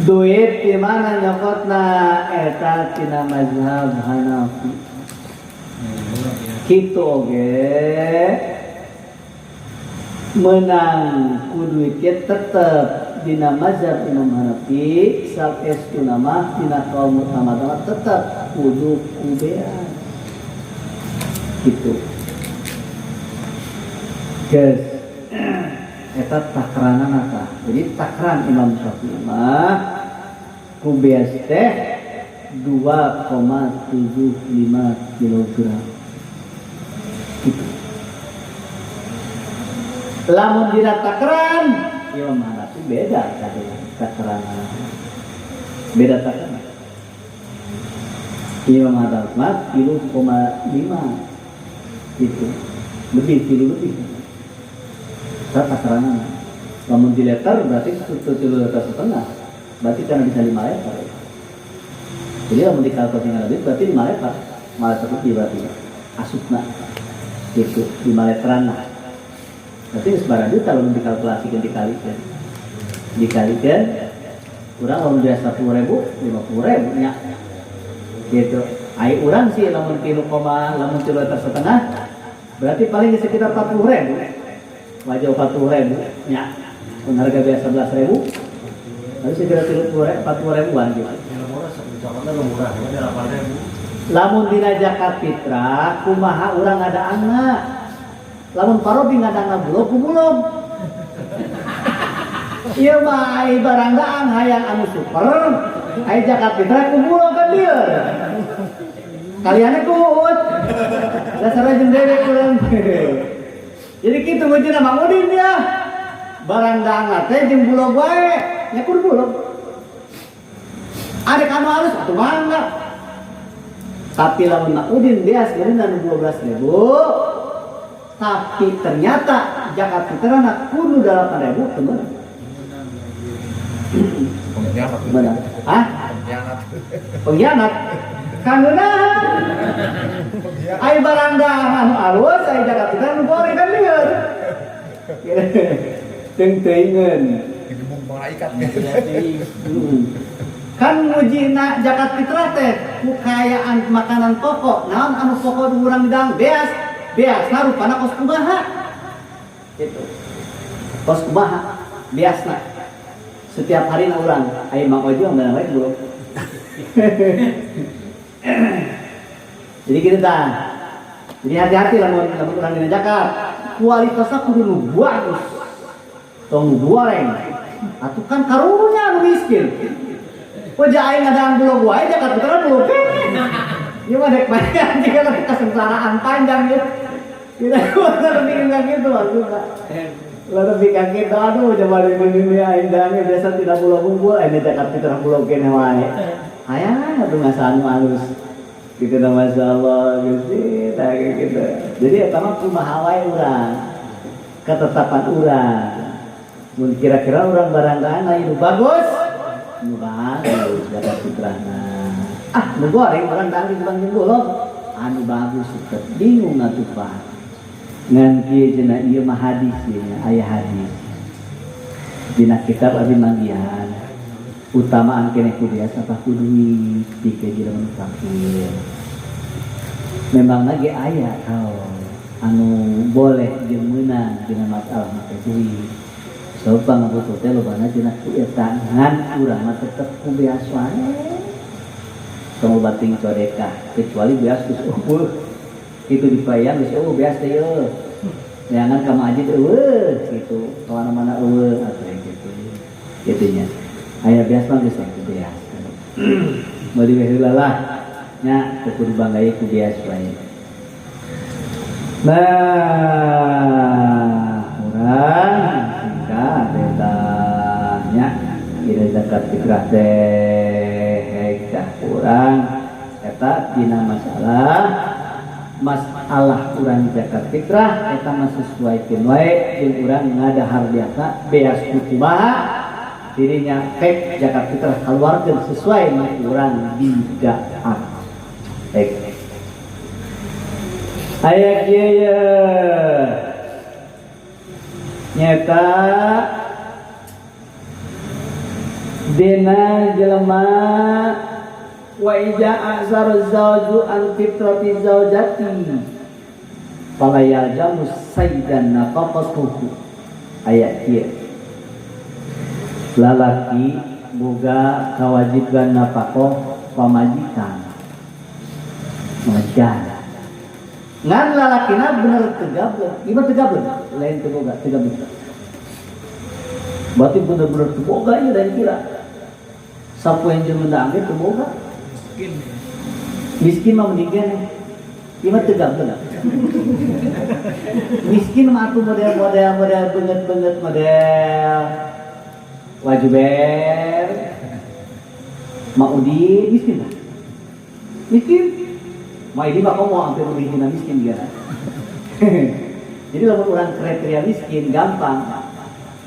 [SPEAKER 2] Duit di mana nyokotna eta tina mazhab Hanafi. Kitu oge menang ku duit tetep dina mazhab Imam Hanafi saestuna mah dina kaum muktamad tetep kudu kubeas. Gitu. Geus eta takranana tah. Jadi takran Imam Syafi'i mah ku beas teh 2,75 kilogram. Gitu. Lamun dina takran Imam Hanafi beda takaran, beda takaran. Imam Hanafi mah 3,5 gitu, lebih kilo lebih. Takaran. Lamun di liter berarti 1,5 liter, berarti karena bisa 5 liter. Jadi lamun dikalkulasi lebih berarti 5 liter, 5 liter lebih berarti asupna gitu 5 literan lah. Berarti sebarang juta lamun dikalkulasikan dikalikan, dikalikan kurang lamun dia 10.000, 50.000 nya gitu. Ai urang sih lamun 3, lamun 3 liter setengah berarti paling di sekitar 40.000. Wajah 40.000 nya. Mun harga biasa 11.000. Lalu sekitar 40 ribuan gitu.
[SPEAKER 4] Murah, 8.000.
[SPEAKER 2] Lamun dina zakat fitrah kumaha urang ngadaanna. Lamun parobi ngadaanna bulog ku bulog. Ieu mah ai barang daang hayang anu super, ai zakat fitrah ku bulog kan lieur. Kaliannya kuut. Dasarnya jeung dewek urang. Jadi kitu mujina Mang Udin dia. Barang daang teh jeung bulog wae, nya kudu bulog. Ada kanu halus atuh mangga. Tapi lamun Mak Udin beas geurina nu 12.000. Tapi ternyata zakat fitrahna kudu 8.000 teu meunang.
[SPEAKER 3] Pengkhianat.
[SPEAKER 2] Meunang. Hah?
[SPEAKER 3] Pengkhianat.
[SPEAKER 2] Pengkhianat. Kangeunahan. Ai barang daang anu alus, ai zakat fitrah nu goreng kan lieur. Teu teuingeun.
[SPEAKER 3] Digebuk malaikat.
[SPEAKER 2] Kan mujina zakat fitrah teh ku kayaan makanan pokok. Naon anu pokok nu urang didang beas. Beasna rupana kos kumaha. Gitu. Kos kumaha beasna. Setiap hari na urang aya Mang Ojo meunang wae bulog. Jadi gitu tah. Jadi hati-hati lamun lamun urang dina zakat. Kualitasna kudu nu bagus. Tong goreng. Atuh kan karunya anu miskin. Wajah aing ngadaan bulog wae zakat fitrah bulog keneh. Ieu mah dek panjang jika lebih kesengsaraan panjang ya. Kita lebih nggak gitu maksudnya. Lebih kayak gitu, aduh coba di aing daangnya biasa tidak bulog unggul, aing zakat fitrah bulog keneh wae. Aya atuh ngasaan halus. Gitu dah Masya Allah, Gusti, tah kayak gitu. Jadi eta mah kumaha wae urang. Ketetapan urang. Mun kira-kira urang barang daang anu bagus, nu bagus zakat fitrahna. Ah, nu goreng barang daang di bang bulog, anu bagus tetep bingung atuh Pak. Ngan kieu cenah ieu mah hadis ieu nya, aya hadis. Dina kitab abdi manggihan. Utamaan keneh ku beas apa ku duit pikeun jelema nu fakir. Memang lagi aya kaol anu boleh jeung meunang dina masalah make duit. Sebab pangabutuh teh lobana dina ku eta ngan urang mah tetep ku beas wae. Tong bating codekah kecuali beas geus eueuh. Itu dipayang geus eueuh beas teh yeuh. Neangan ka masjid eueuh gitu. Ka mana-mana eueuh atuh gitu. Kitu nya. Aya beas mah geus ku beas. Meuli we heula lah. Nya teu kudu bangga ku beas wae. Nah, urang singkat eta nya dina zakat fitrah teh tah urang eta dina masalah urang zakat fitrah eta mah sesuaikeun wae jeung urang ngadahar biasa beas ku kumaha dirinya fek zakat fitrah keluarkeun sesuai mah urang bid'ah. Baik. Aya kieu ye. Nyata dina jelema wa ija azar zawju an fitrati zaujati fala yaljamu sayyidan nafaqatuhu. Aya kieu. Lalaki boga kewajiban nafkah pamajikan. Pamajikan. Ngan lalakina bener tegablek. Ieu mah tegablek, lain teu boga, tegablek. Berarti bener-bener teu boga ieu lain kira. Sapoe jeung menang ge teu boga.
[SPEAKER 4] Miskin.
[SPEAKER 2] Miskin mah mending keneh. Ieu mah tegablek. Miskin mah atuh model-model model beungeut-beungeut model Wajuber, Maudi, miskin lah. Miskin. Maudi mah komo hampir lebih dina miskin dia. Jadi lamun urang kriteria miskin gampang.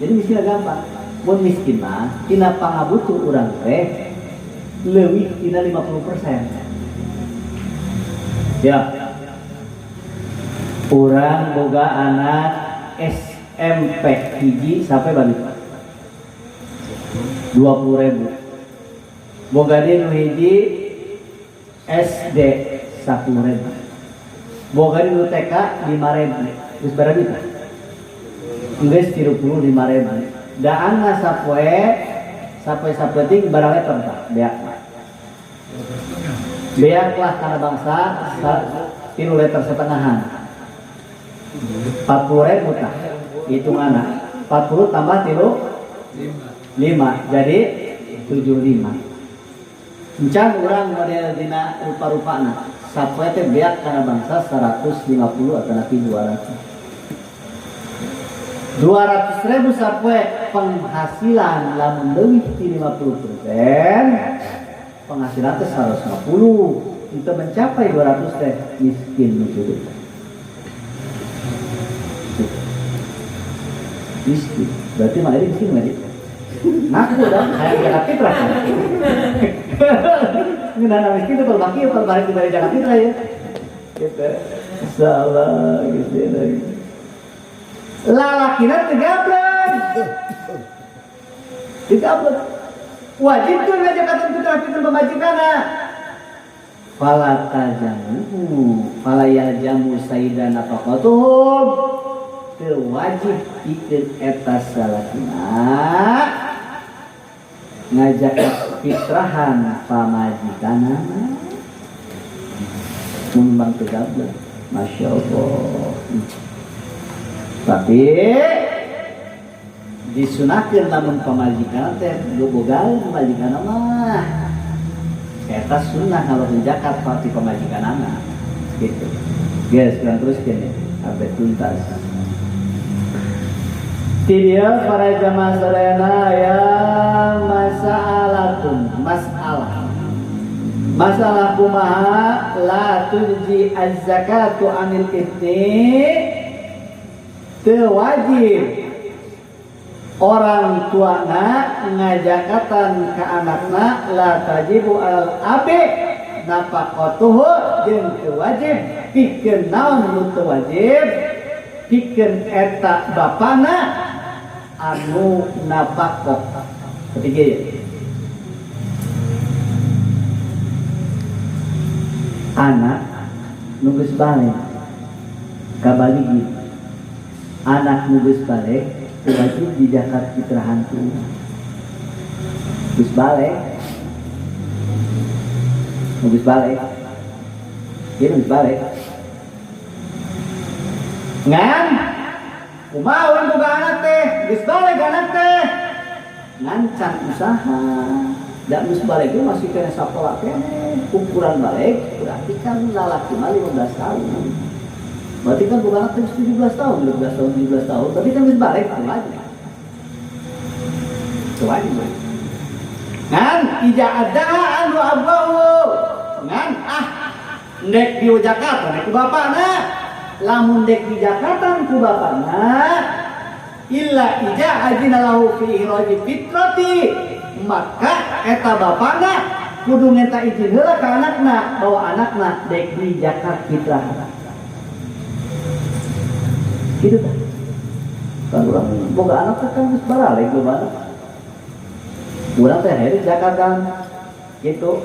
[SPEAKER 2] Jadi miskin gampang. Mun miskin mah tina pangabutuh urang teh leuwih tina 50%. Ya. Urang boga anak SMP hiji sampai balik 20.000. Boga deui nu hiji SD 10.000. Boga di TK 5.000. Geus berapa tah? Geus 35.000. Daanna sapoe sapoe sapenting barang leter tah beak. Beak lah karena bangsa 3 liter setengahan. 40.000 tah hitunganna. 40 tambah 3 5 jadi 75. Encan urang model dina rupa-rupana. Sapoe teh beak kana bangsa 150 atau napi 200. 200.000 sapoe penghasilan lamun leuwih ti 50%, penghasilan teh 150. Untuk mencapai 200 teh miskin nu miskin. Berarti mah ini miskin nggak gitu? Ngaku dah, kayak zakat fitrah kan? Ngeunana miskin itu kalau baki kalau balik dari zakat fitrah ya. Gitu. Salah gitu lagi. Lalakina teu gablek. Teu gablek. Wajib tuh ngajakatan fitrah pikeun pamajikanna. Fala tajamu, fala yaljamu sayyidan nafaqatuhum. Teu wajib pikeun eta salakina ngajakat fitrahan pamajikanna mun bang teu gablek. Masya Allah. Tapi disunahkeun lamun pamajikan teh boga pamajikan mah eta sunnah kalau zakat pati pamajikanana gitu. Guys, kurang teruskeun ya sampai tuntas. Tidak para jamaah sadayana ya masalatun masalah. Masalah kumaha la tujzi az-zakatu anil ibni teu wajib orang tuana ngajakatan ka anakna la tajibu al abi nafaqatuhu jeung teu wajib pikeun naon nu teu wajib pikeun eta bapana anu nafaqah. Ketiga ya. Anak nu geus balik kabaligi. Anak nu geus balik wajib di zakat fitrahan tu. Geus balik. Nu geus balik. Ieu geus balik. Ngan kumaha urang boga anak teh, geus balik anak teh. Ngan can usaha. Da geus balik ge masih kena sakola keneh. Ukuran balik berarti kan lalaki mah 15 tahun. Berarti kan bukan anak 17 tahun, 15 tahun, 17 tahun, tapi kan geus balik teu wajib. Teu wajib. Ngan ija adaha anu abahu. Ngan ah ndek di Jakarta nek ku bapana. Lamun dek di Jakarta ku bapana illa ija ajina lahu fi ihraji fitrati, maka eta bapana kudu minta izin heula ka anakna bahwa anakna dek di zakat fitrah. Gitu tah. Kan urang boga anak teh kan geus baralek loba anak. Urang teh heri zakat kan. Gitu.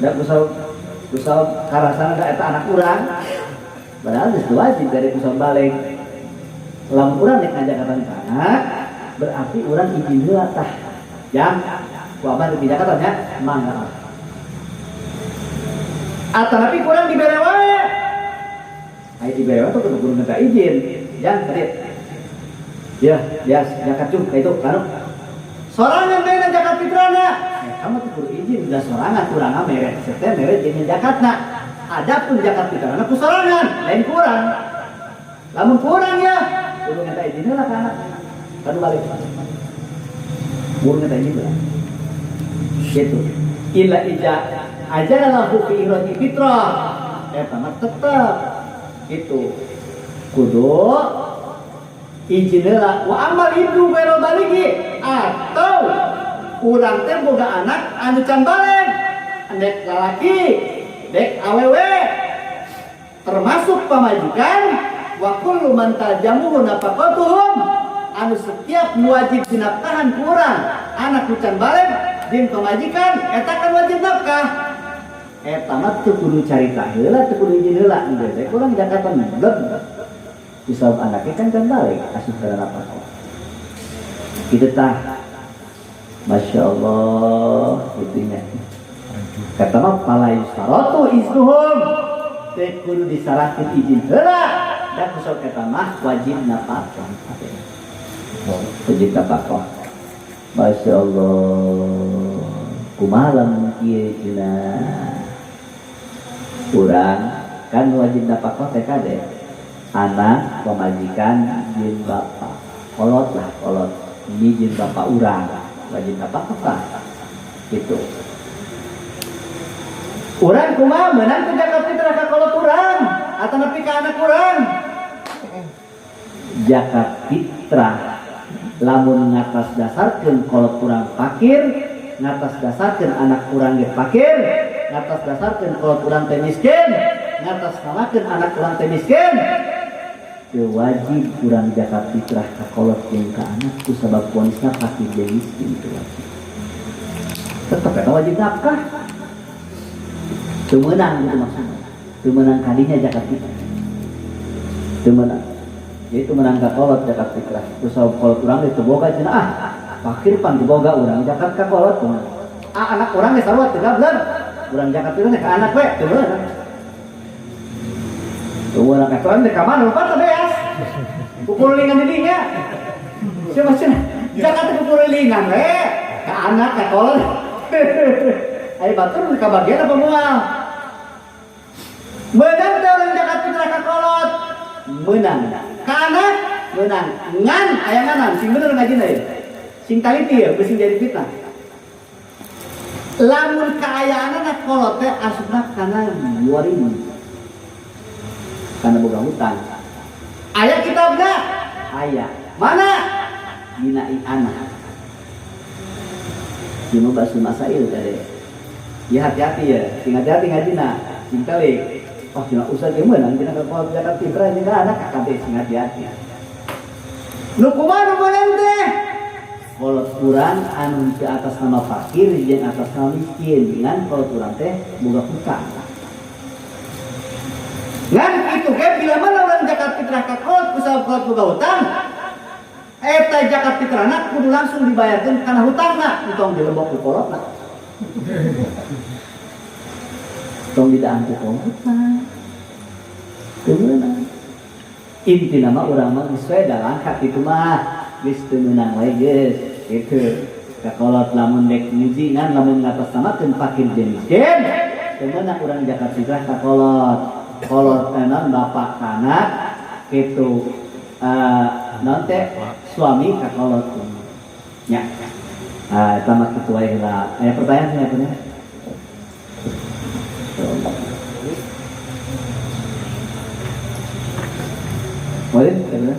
[SPEAKER 2] Da kusal karasana da eta anak urang. Padahal geus wajib dari kusal balik. Lamun urang dek ngajakatan ka anak, berarti urang izin heula tah. Jam ku abah di Jakarta nya mangga. Atanapi kurang dibere wae. Ai dibere wae tuh kudu minta izin. Jang tadi. Ya, ya zakat cung ka itu kanu. Sorangan bae zakat fitrana. Kamu tuh kudu izin da sorangan kurang mere teh mere jeung zakatna. Adapun zakat fitrana ku sorangan, lain kurang. Lamun kurang ya, kudu minta izin heula ka anak. Kanu balik. Kudu minta izin heula. Gitu. Illa ija ajana lahu fi ihraji fitrah. Eta mah tetep itu. Kudu izin heula wa amal ibnu ghairul baligi atau urang teh boga anak anu can baleg, dek lalaki, dek awewe, termasuk pamajikan wa kullu man taljamuhu nafaqatuhum anu setiap nu wajib dinafkahan ku urang anak nu can baleg jeung pamajikan eta kan wajib nafkah. Eta mah teu kudu carita heula, teu kudu izin heula, geus we kurang jakatan bleb. Disabab anaknya kan can balik asup kana nafkah. Kitu tah. Masya Allah, itunya. Kata mah fala yustaratu iznuhum. Teu kudu disyaratkeun izin heula. Da kusabab eta mah wajib nafkah. Wajib nafkah. Masya Allah. Kumaha lamun kieu cenah. Urang kan wajib nafkah teh kade. Anak, pamajikan, jeung bapa. Kolot lah, kolot. Ini jeung bapa urang. Wajib nafkah tah. Gitu. Urang kumaha meunang teu zakat fitrah ka kolot urang atau nepi ka anak urang. Zakat fitrah lamun ngatas dasarkeun kolot urang fakir, ngatas dasarkeun anak urang ge fakir, ngatas dasarkeun kolot urang teh miskin, ngatas namakeun anak urang teh miskin. Teu wajib urang zakat fitrah ka kolot jeung ka anak ku sabab vonisna fakir jeung miskin teu wajib. Tetep eta wajib nafkah. Teu meunang gitu maksudna. Teu meunang kadinya zakat fitrah. Teu meunang. Jadi teu meunang ka kolot zakat fitrah. Ku sabab kolot urang teh teu boga cenah ah fakir pan teu boga urang zakat ka kolot kumaha. Ah anak urang geus sarua teu gableg. Urang zakat fitrah teh ka anak we teu meunang. Teu meunang ka urang teh ka mana lupa teh beas. Kukulilingan di dinya. Siapa cenah? Zakat teh kukulilingan we ka anak ka kolot. Ayo batur ka bagian apa moal? Meunang teh urang zakat fitrah ka kolot. Meunang. Ka anak meunang. Ngan aya nganan sing bener ngajina ieu. Sing taliti ieu beusi jadi fitnah. Lamun kaayaanana kolot teh asupna kana 2000. Kana boga hutang. Aya kitabna? Aya. Mana? Dina i'anah. Ieu mah basul masail tadi. Ya hati-hati ya, sing hati-hati ngajina, sing telik. Oh, cenah ustaz ieu meunang cenah ka kolot zakat fitrah jeung ka anak kakade sing hati-hati. Nu kumaha nu meunang teh? Kolot urang anu teu atas nama fakir jeung atas nama miskin, ngan kolot urang teh boga hutang. Ngan kitu ge bila mana urang zakat fitrah ka kolot ku sabab kolot boga hutang, eta zakat fitrahna kudu langsung dibayarkeun kana hutangna, entong dilebok ku kolotna. Tong didaan ku kolotna. Teu meunang. Intina mah urang mah geus we da langka kitu mah. Geus teu meunang we geus. Kitu. Ka kolot lamun dek muji ngan lamun ngatasnamakeun fakir jeung miskin, teu meunang urang zakat fitrah ka kolot. Kolot naon bapak ka anak kitu. Naon teh suami ka kolot. Nya. Ah, eta mah kitu wae heula. Aya pertanyaan nya punya? Boleh, boleh.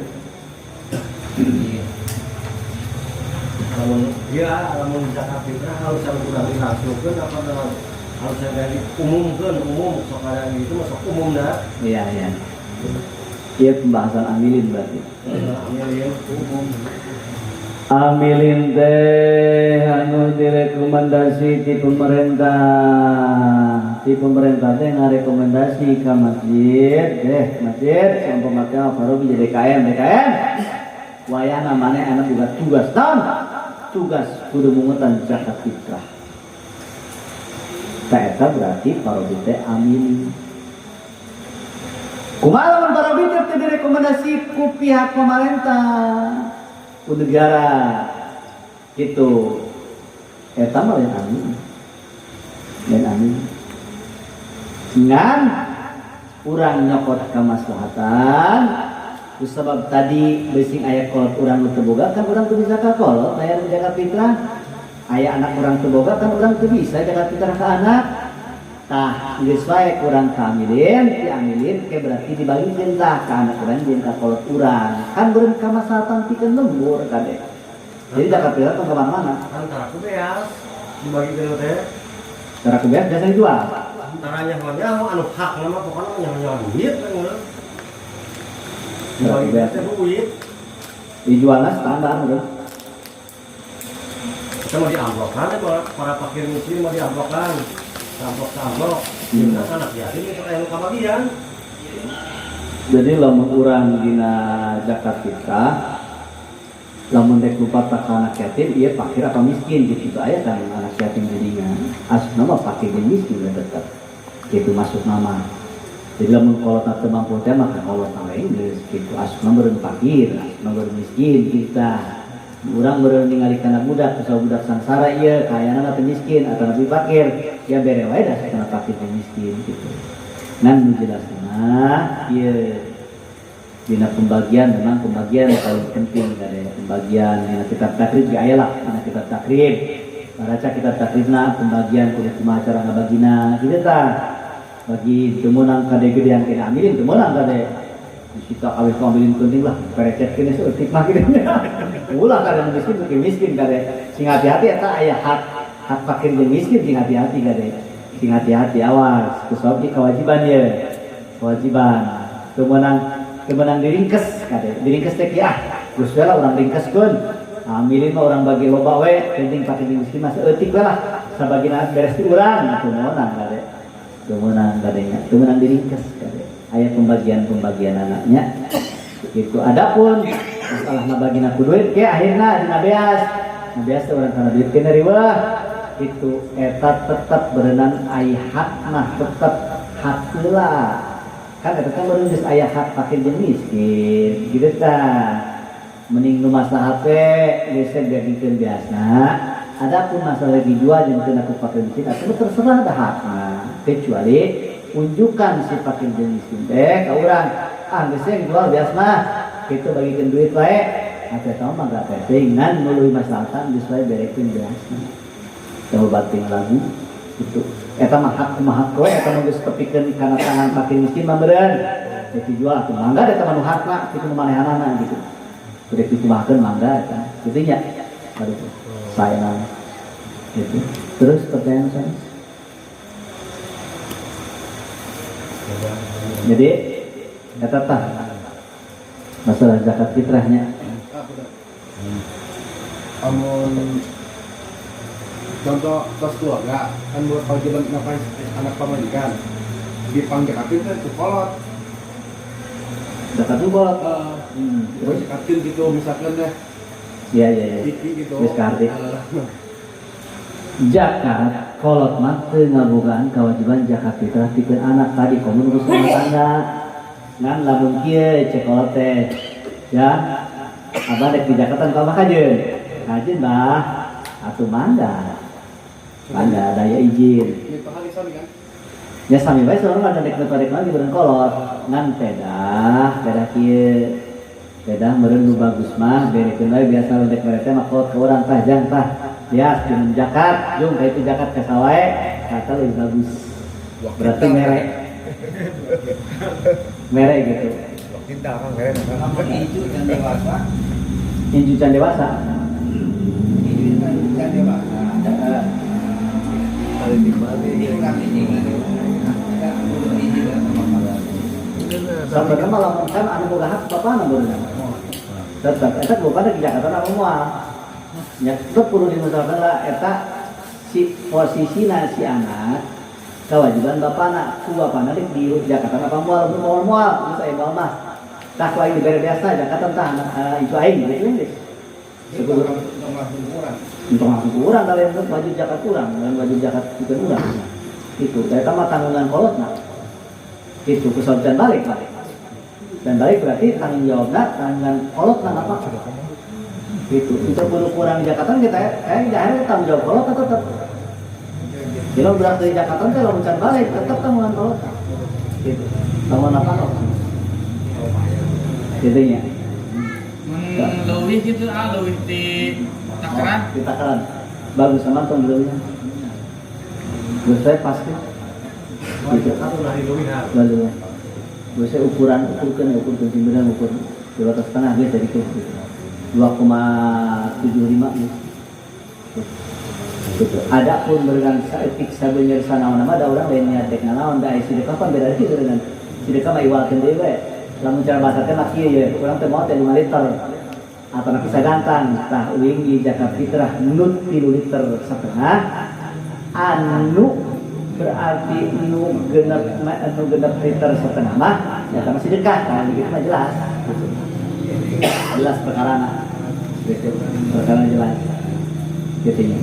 [SPEAKER 4] Lamun ya, lamun zakat fitrah harus yang kurang dilangsungkeun apa dalam harus yang diumumkeun, umum sok ada gitu masuk umum dah.
[SPEAKER 2] Iya, iya. Iya pembahasan amilin berarti.
[SPEAKER 4] Amilin umum.
[SPEAKER 2] Amilin teh anu direkomendasi di pemerintah. Di pemerintah teh ngarekomendasi ka masjid, masjid sampeu mah baru jadi DKM, DKM. Wayahna maneh anu boga tugas naon? Tugas kudu mungutan zakat fitrah. Tah eta berarti parobi teh amilin. Kumaha lamun parobi teh direkomendasi ku pihak pemerintah, ku negara gitu. Eta mah lain amin. Lain amin. Ngan urang nyokot kamaslahatan sebab tadi besing aya kolot urang nu teu boga kan urang teu bisa ka kolot bayar zakat fitrah. Aya anak urang teu boga kan urang teu bisa zakat fitrah ka anak. Tah geus wae kurang ka amilin, ti amilin ke berarti dibagikeun tah ka anak urang jeung ka kolot urang. Kan beureum kamaslahatan pikeun lembur kade. Jadi zakat fitrah tong ka mana-mana.
[SPEAKER 4] Antara ku beas dibagikeun teh.
[SPEAKER 2] Antara ku beas biasa dijual.
[SPEAKER 4] Antara nyaho-nyaho anu hak mah pokona nyaho-nyaho duit kan ngono.
[SPEAKER 2] Dibagi
[SPEAKER 4] Dibagi teh duit.
[SPEAKER 2] Dijualna standar bro.
[SPEAKER 4] Kita mau diamplokan ya, para fakir miskin mau diamplokan. Samplok-samplok, hmm. Anak yatim itu kayak kabagian.
[SPEAKER 2] Jadi lamun urang dina zakat fitrah, lamun dek lupa tak anak yatim, iya fakir apa miskin gitu aya kan anak yatim jadinya. Asupna mah fakir jeung miskin we tetep. Gitu masuk nama. Jadi lamun kolot teu mampu teh maka kolot we geus gitu. Asupna meureun fakir, asupna meureun miskin kita. Urang meureun ningali kana budak, kusabab budak sangsara ieu, kaayana teh miskin atau lebih fakir, ya bere wae da kana fakir jeung miskin gitu. Ngan nu jelasna ieu dina pembagian, memang pembagian paling penting dari pembagian dina kitab takrib ge aya lah, kana kitab takrib. Baca kitab takribna pembagian kudu kumaha cara ngabagina kitu tah. Bagi teu meunang kade gedean kena ambilin teu meunang kade. Kita kawin ambilin penting lah, perecet kene seutik mah kitu. Ulah kade nu miskin makin miskin kade. Sing hati-hati eta aya hak hak fakir jeung miskin, sing hati-hati kade. Sing hati-hati, awas, kusabab ieu kewajiban ye. Kewajiban. Teu meunang teu meunang diringkes kade. Diringkes teh kieu ah, geus we lah urang ringkeskeun. Ambilin mah urang bagi loba we, penting fakir jeung miskin mah seutik we lah. Sabagina beres ti urang, teu meunang kade. Teu meunang kade nya, teu meunang diringkes kade. Aya pembagian-pembagian anaknya gitu. Adapun masalah ngabagina ku duit ke akhirna dina beas. Nah, beas teh urang kana duit kena riweuh. Itu eta tetep berenang ai hak mah tetep hak heula. Kan eta teh meureun geus aya hak fakir jeung miskin gitu tah. Mending nu maslahat we geus teh bagikeun beasna. Adapun masalah dijual jeung kena ku fakir miskin atuh terserah dah hakna. Kecuali unjukkan si fakir jeung miskin teh ka urang, ah geus we jual beas mah kitu bagikeun duit wae. Atuh eta mah gak penting ngan nu leuwih maslahatan geus wae berekeun beasna. Teu bating lagu gitu. Eta mah hak kumaha we eta mah geus tepikeun kana tangan fakir miskin mah meureun. Rek dijual atuh mangga eta mah nu hakna kitu nu manehanana gitu. Rek dikumahakeun mangga eta. Kitu nya. Aduh, saya gitu. Terus pertanyaan saya. Jadi eta tah masalah zakat fitrahnya.
[SPEAKER 5] Amun contoh tos keluarga kan buat kewajiban nafkah anak pamajikan dipanggil teh ku kolot.
[SPEAKER 2] Zakat ku kolot.
[SPEAKER 5] Terus zakatin gitu misalkan deh.
[SPEAKER 2] Iya iya iya.
[SPEAKER 5] Iki gitu.
[SPEAKER 2] Geus kaharti. Zakat kolot mah teu ngabogaan kewajiban zakat fitrah pikeun anak tadi komun urus rumah tangga. Ngan lamun kieu cek kolot teh ya abah dek di Jakarta ka abah kajeun. Kajeun bah atuh mangga. Mangga daya izin.
[SPEAKER 5] Kan?
[SPEAKER 2] Ya sami bae soalnya ada dek dek lagi beureun kolot. Ngan pedah, pedah kieu. Pedah meureun nu bagus mah berekeun wae biasa dek mere teh mah kolot ka urang tah jang tah. Bias jeung zakat, jeung ka itu zakat ka sawae kata lebih bagus. Berarti mere. Mere gitu.
[SPEAKER 3] Cinta kan mere.
[SPEAKER 6] Lamun inju can dewasa.
[SPEAKER 2] Inju can dewasa.
[SPEAKER 6] Inju can dewasa.
[SPEAKER 2] Sebenarnya malah kan anu boga hak bapana beurang. Tetep eta bapana di Jakarta apa moal. Nya tetep kudu dimasalahkeun lah eta si posisina si anak kewajiban bapana ku bapana di Jakarta apa moal moal moal geus aya moal mah. Tah ku aing dibere biasa Jakarta tah anak itu aing gitu geus. Untuk langsung ke urang kalian tuh wajib zakat urang, dan wajib zakat bukan urang. Itu, eta mah tanggungan kolotna. Itu kesojan balik balik. Dan balik berarti tanggung jawabna tanggungan kolotna apa? Itu, untuk kudu kurang Jakarta kita kayak akhirnya tanggung jawab kolotna tetep. Jadi berat dari Jakarta teh lamun can balik tetep tanggungan kolotna. Gitu. Tanggungan apa kok? Gitu nya.
[SPEAKER 1] Leuwih gitu ah, leuwih di takaran.
[SPEAKER 2] Di takaran. Bagus sama tong leuwihnya. Menurut saya pasti. Gitu. Lalu, menurut saya ukuran ukurkan ya, ukurkan benar ukur 2,5 guys jadi ke gitu. 2,75 gitu. Gitu. Adapun berenang saeutik sabeunyer sanaon mah da urang lain niat dek nanaon da sedekah pan beda deui berenang. Sedekah mah iwalkeun deui we. Lamun cara bahasa teh mah kieu ye, urang teh moal teh 5 liter. Atau nanti sagantang tah uing di zakat fitrah nut 3,5 liter anu Berarti nu genep liter setengah mah nyata masih sedekah. Nah, gitu mah jelas. Jelas perkarana. Perkara jelas. Gitu nya.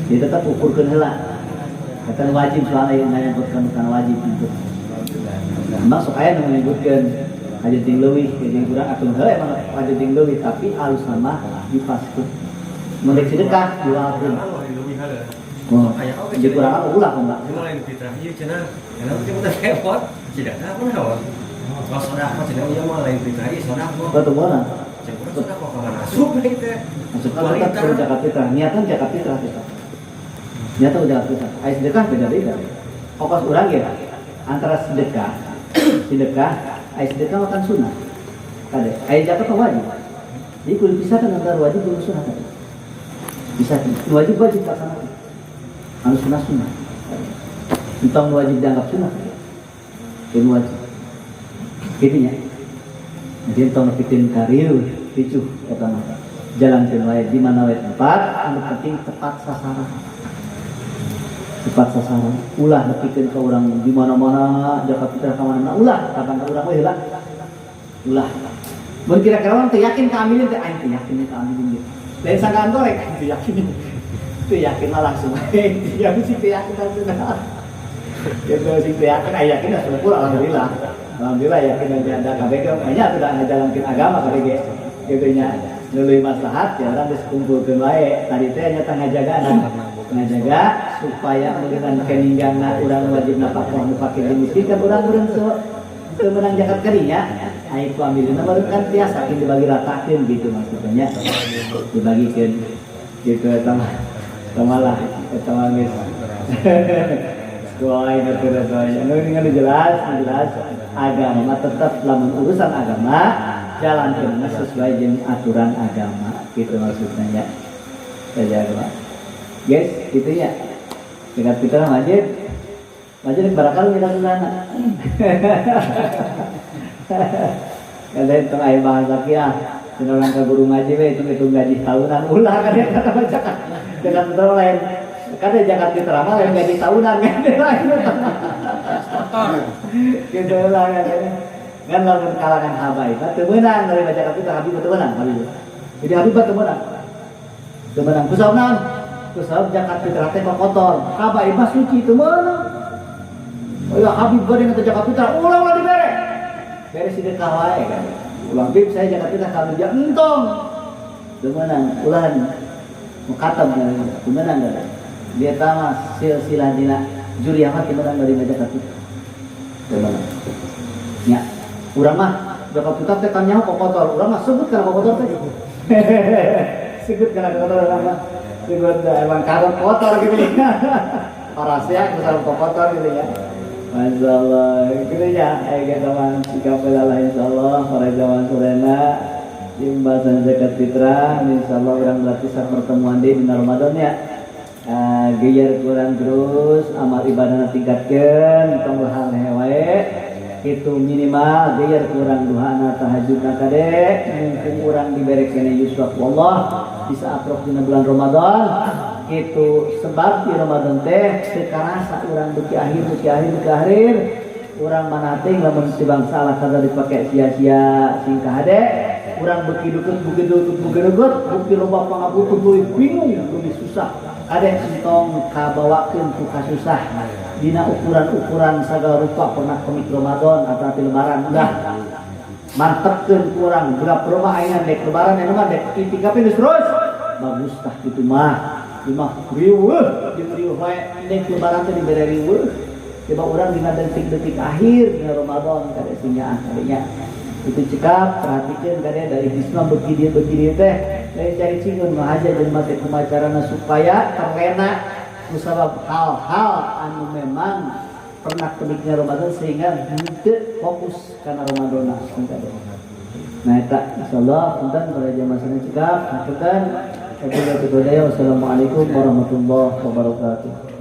[SPEAKER 2] Jadi tetap ukurkeun heula. Kata wajib soalnya yang nganyangkutkeun bukan wajib itu. Emang sok aya nu menyebutkeun aja ting leuwih, jeung kurang atuh heula emang aja ting leuwih, tapi alus mah dipaskeun. Mun rek sedekah jualkeun. Oh, jadi kurang ulah kok, Mbak.
[SPEAKER 4] Cuma lain fitrah ieu cenah. Kenapa cuma teh repot? Tidak apa naon. Kalau sedekah cenah ieu mah lain fitrah ieu sedekah.
[SPEAKER 2] Batu mana?
[SPEAKER 4] Cek urang sedekah ka mana asup we teh.
[SPEAKER 2] Maksudnya tetap perlu zakat fitrah. Niatan zakat fitrah tetap. Niatan zakat fitrah. Ai sedekah beda-beda. Fokus urang ya antara sedekah, ai sedekah makan sunnah. Kade, ai zakat mah wajib. Jadi kudu dipisahkan antara wajib dan sunnah tadi. Bisa wajib wajib laksanakan. Anu sunnah sunnah. Entong wajib dianggap sunnah. Ini wajib. Gitu ya. Jadi entong nepikeun ka riweuh ricuh eta mah. Jalankeun wae di mana wae tempat, anu penting tepat sasaran. Tepat sasaran. Ulah nepikeun ka urang di mana-mana, zakat fitrah ka mana-mana, ulah kapan ka urang we heula. Ulah. Mun kira-kira urang teu yakin ka amilin teh aing teu yakin ka amilin gitu. Lain sangkaan goreng aing teu yakin. Teu yakin mah langsung. Ya sih teu yakin langsung. Gitu sih teu yakin, aya yakin ya syukur alhamdulillah. Alhamdulillah yakin nanti ada KBG, makanya sudah ngajalankeun agama KBG. Gitu nya. Nuluy maslahat ya orang geus kumpulkeun wae. Tadi teh nyata ngajaga anak. Ngajaga supaya meureunnan keninggangna urang wajib nafkah nu pake jeung miskin kan urang meureun teu meunang zakat kadinya. Ai ku amilina meureun kan tiasa kin dibagi ratakeun gitu maksudnya. Dibagikeun gitu eta mah. Eta mah lah eta mah geus. Doain atuh doain. Anu ini jelas, jelas agama tetap lamun urusan agama jalankeun sesuai jeung aturan agama gitu maksudnya ya. Saja Pak. Guys, gitu ya. Dekat fitrah masjid. Masjid barakal kita ke sana. Kada itu aya bahasa kia. Cenah urang ka guru ngaji we hitung-hitung gaji tahunan ulah kan ya kata baca. Zakat fitrah lain. Kada zakat fitrah mah lain gaji tahunan kan.
[SPEAKER 1] Kotor.
[SPEAKER 2] Gitu lah kan. Kan lamun kalangan habaib mah teu meunang dari zakat fitrah habib teu meunang habib. Jadi habib teu meunang. Teu meunang ku sabab naon? Ku sabab zakat fitrah teh kotor. Habaib mah suci teu meunang. Oh ya habib gede ngata zakat fitrah ulah ulah dibere. Bere sedekah wae kan. Ulah bib saya zakat fitrah ka dia entong. Teu meunang ulahan mukatab teu meunang kan. Dia tama silsilah dina juriah mah teu meunang dari zakat fitrah. Teu meunang. Nya, urang mah zakat fitrah teh kan nyaho kotor. Urang mah sebut kana kotor teh. Sebut kana kotor urang mah. Sebut emang karep kotor gitu ya. Parasea kesal kotor gitu ya. Masya Allah, gitu ya. Ayo kita teman sikap lah insyaallah para jamaah surena imbasan zakat fitrah insyaallah urang berarti saat pertemuan di dina Ramadan ya. Geyer kurang terus amal ibadah tingkatkeun tong hal wae itu minimal geyer kurang duhana tahajudna kade mumpung urang dibere kene yuswa Allah bisa aprok dina bulan Ramadan itu sebab di Ramadan teh teu karasa urang beuki akhir beuki akhir beuki akhir urang mana teh lamun si bangsa salah kada dipake sia-sia sing kahade urang beuki deukeut beuki deukeut beuki deukeut beuki loba pangabutuh leuwih bingung leuwih susah kade entong kabawakeun ku kasusah dina ukuran-ukuran sagala rupa pernah komik Ramadan atau lebaran udah mantepkeun ku urang gelap rumah ayeuna dek lebaran anu mah dek itikaf geus terus bagus tah kitu mah imah riweuh jeung riweuh wae dek lebaran teh dibere riweuh coba urang dina detik-detik akhir dina Ramadan kade sinyaah kadenya itu cekap perhatikan kade dari Islam begini teh lain cari cingun mah aja jelema teh kumaha carana supaya terlena kusabab hal-hal anu memang pernah peniknya Ramadan sehingga henteu fokus kana Ramadan. Nah eta insyaallah punten para jamaah sadaya cekap haturkeun. Wassalamualaikum warahmatullahi wabarakatuh.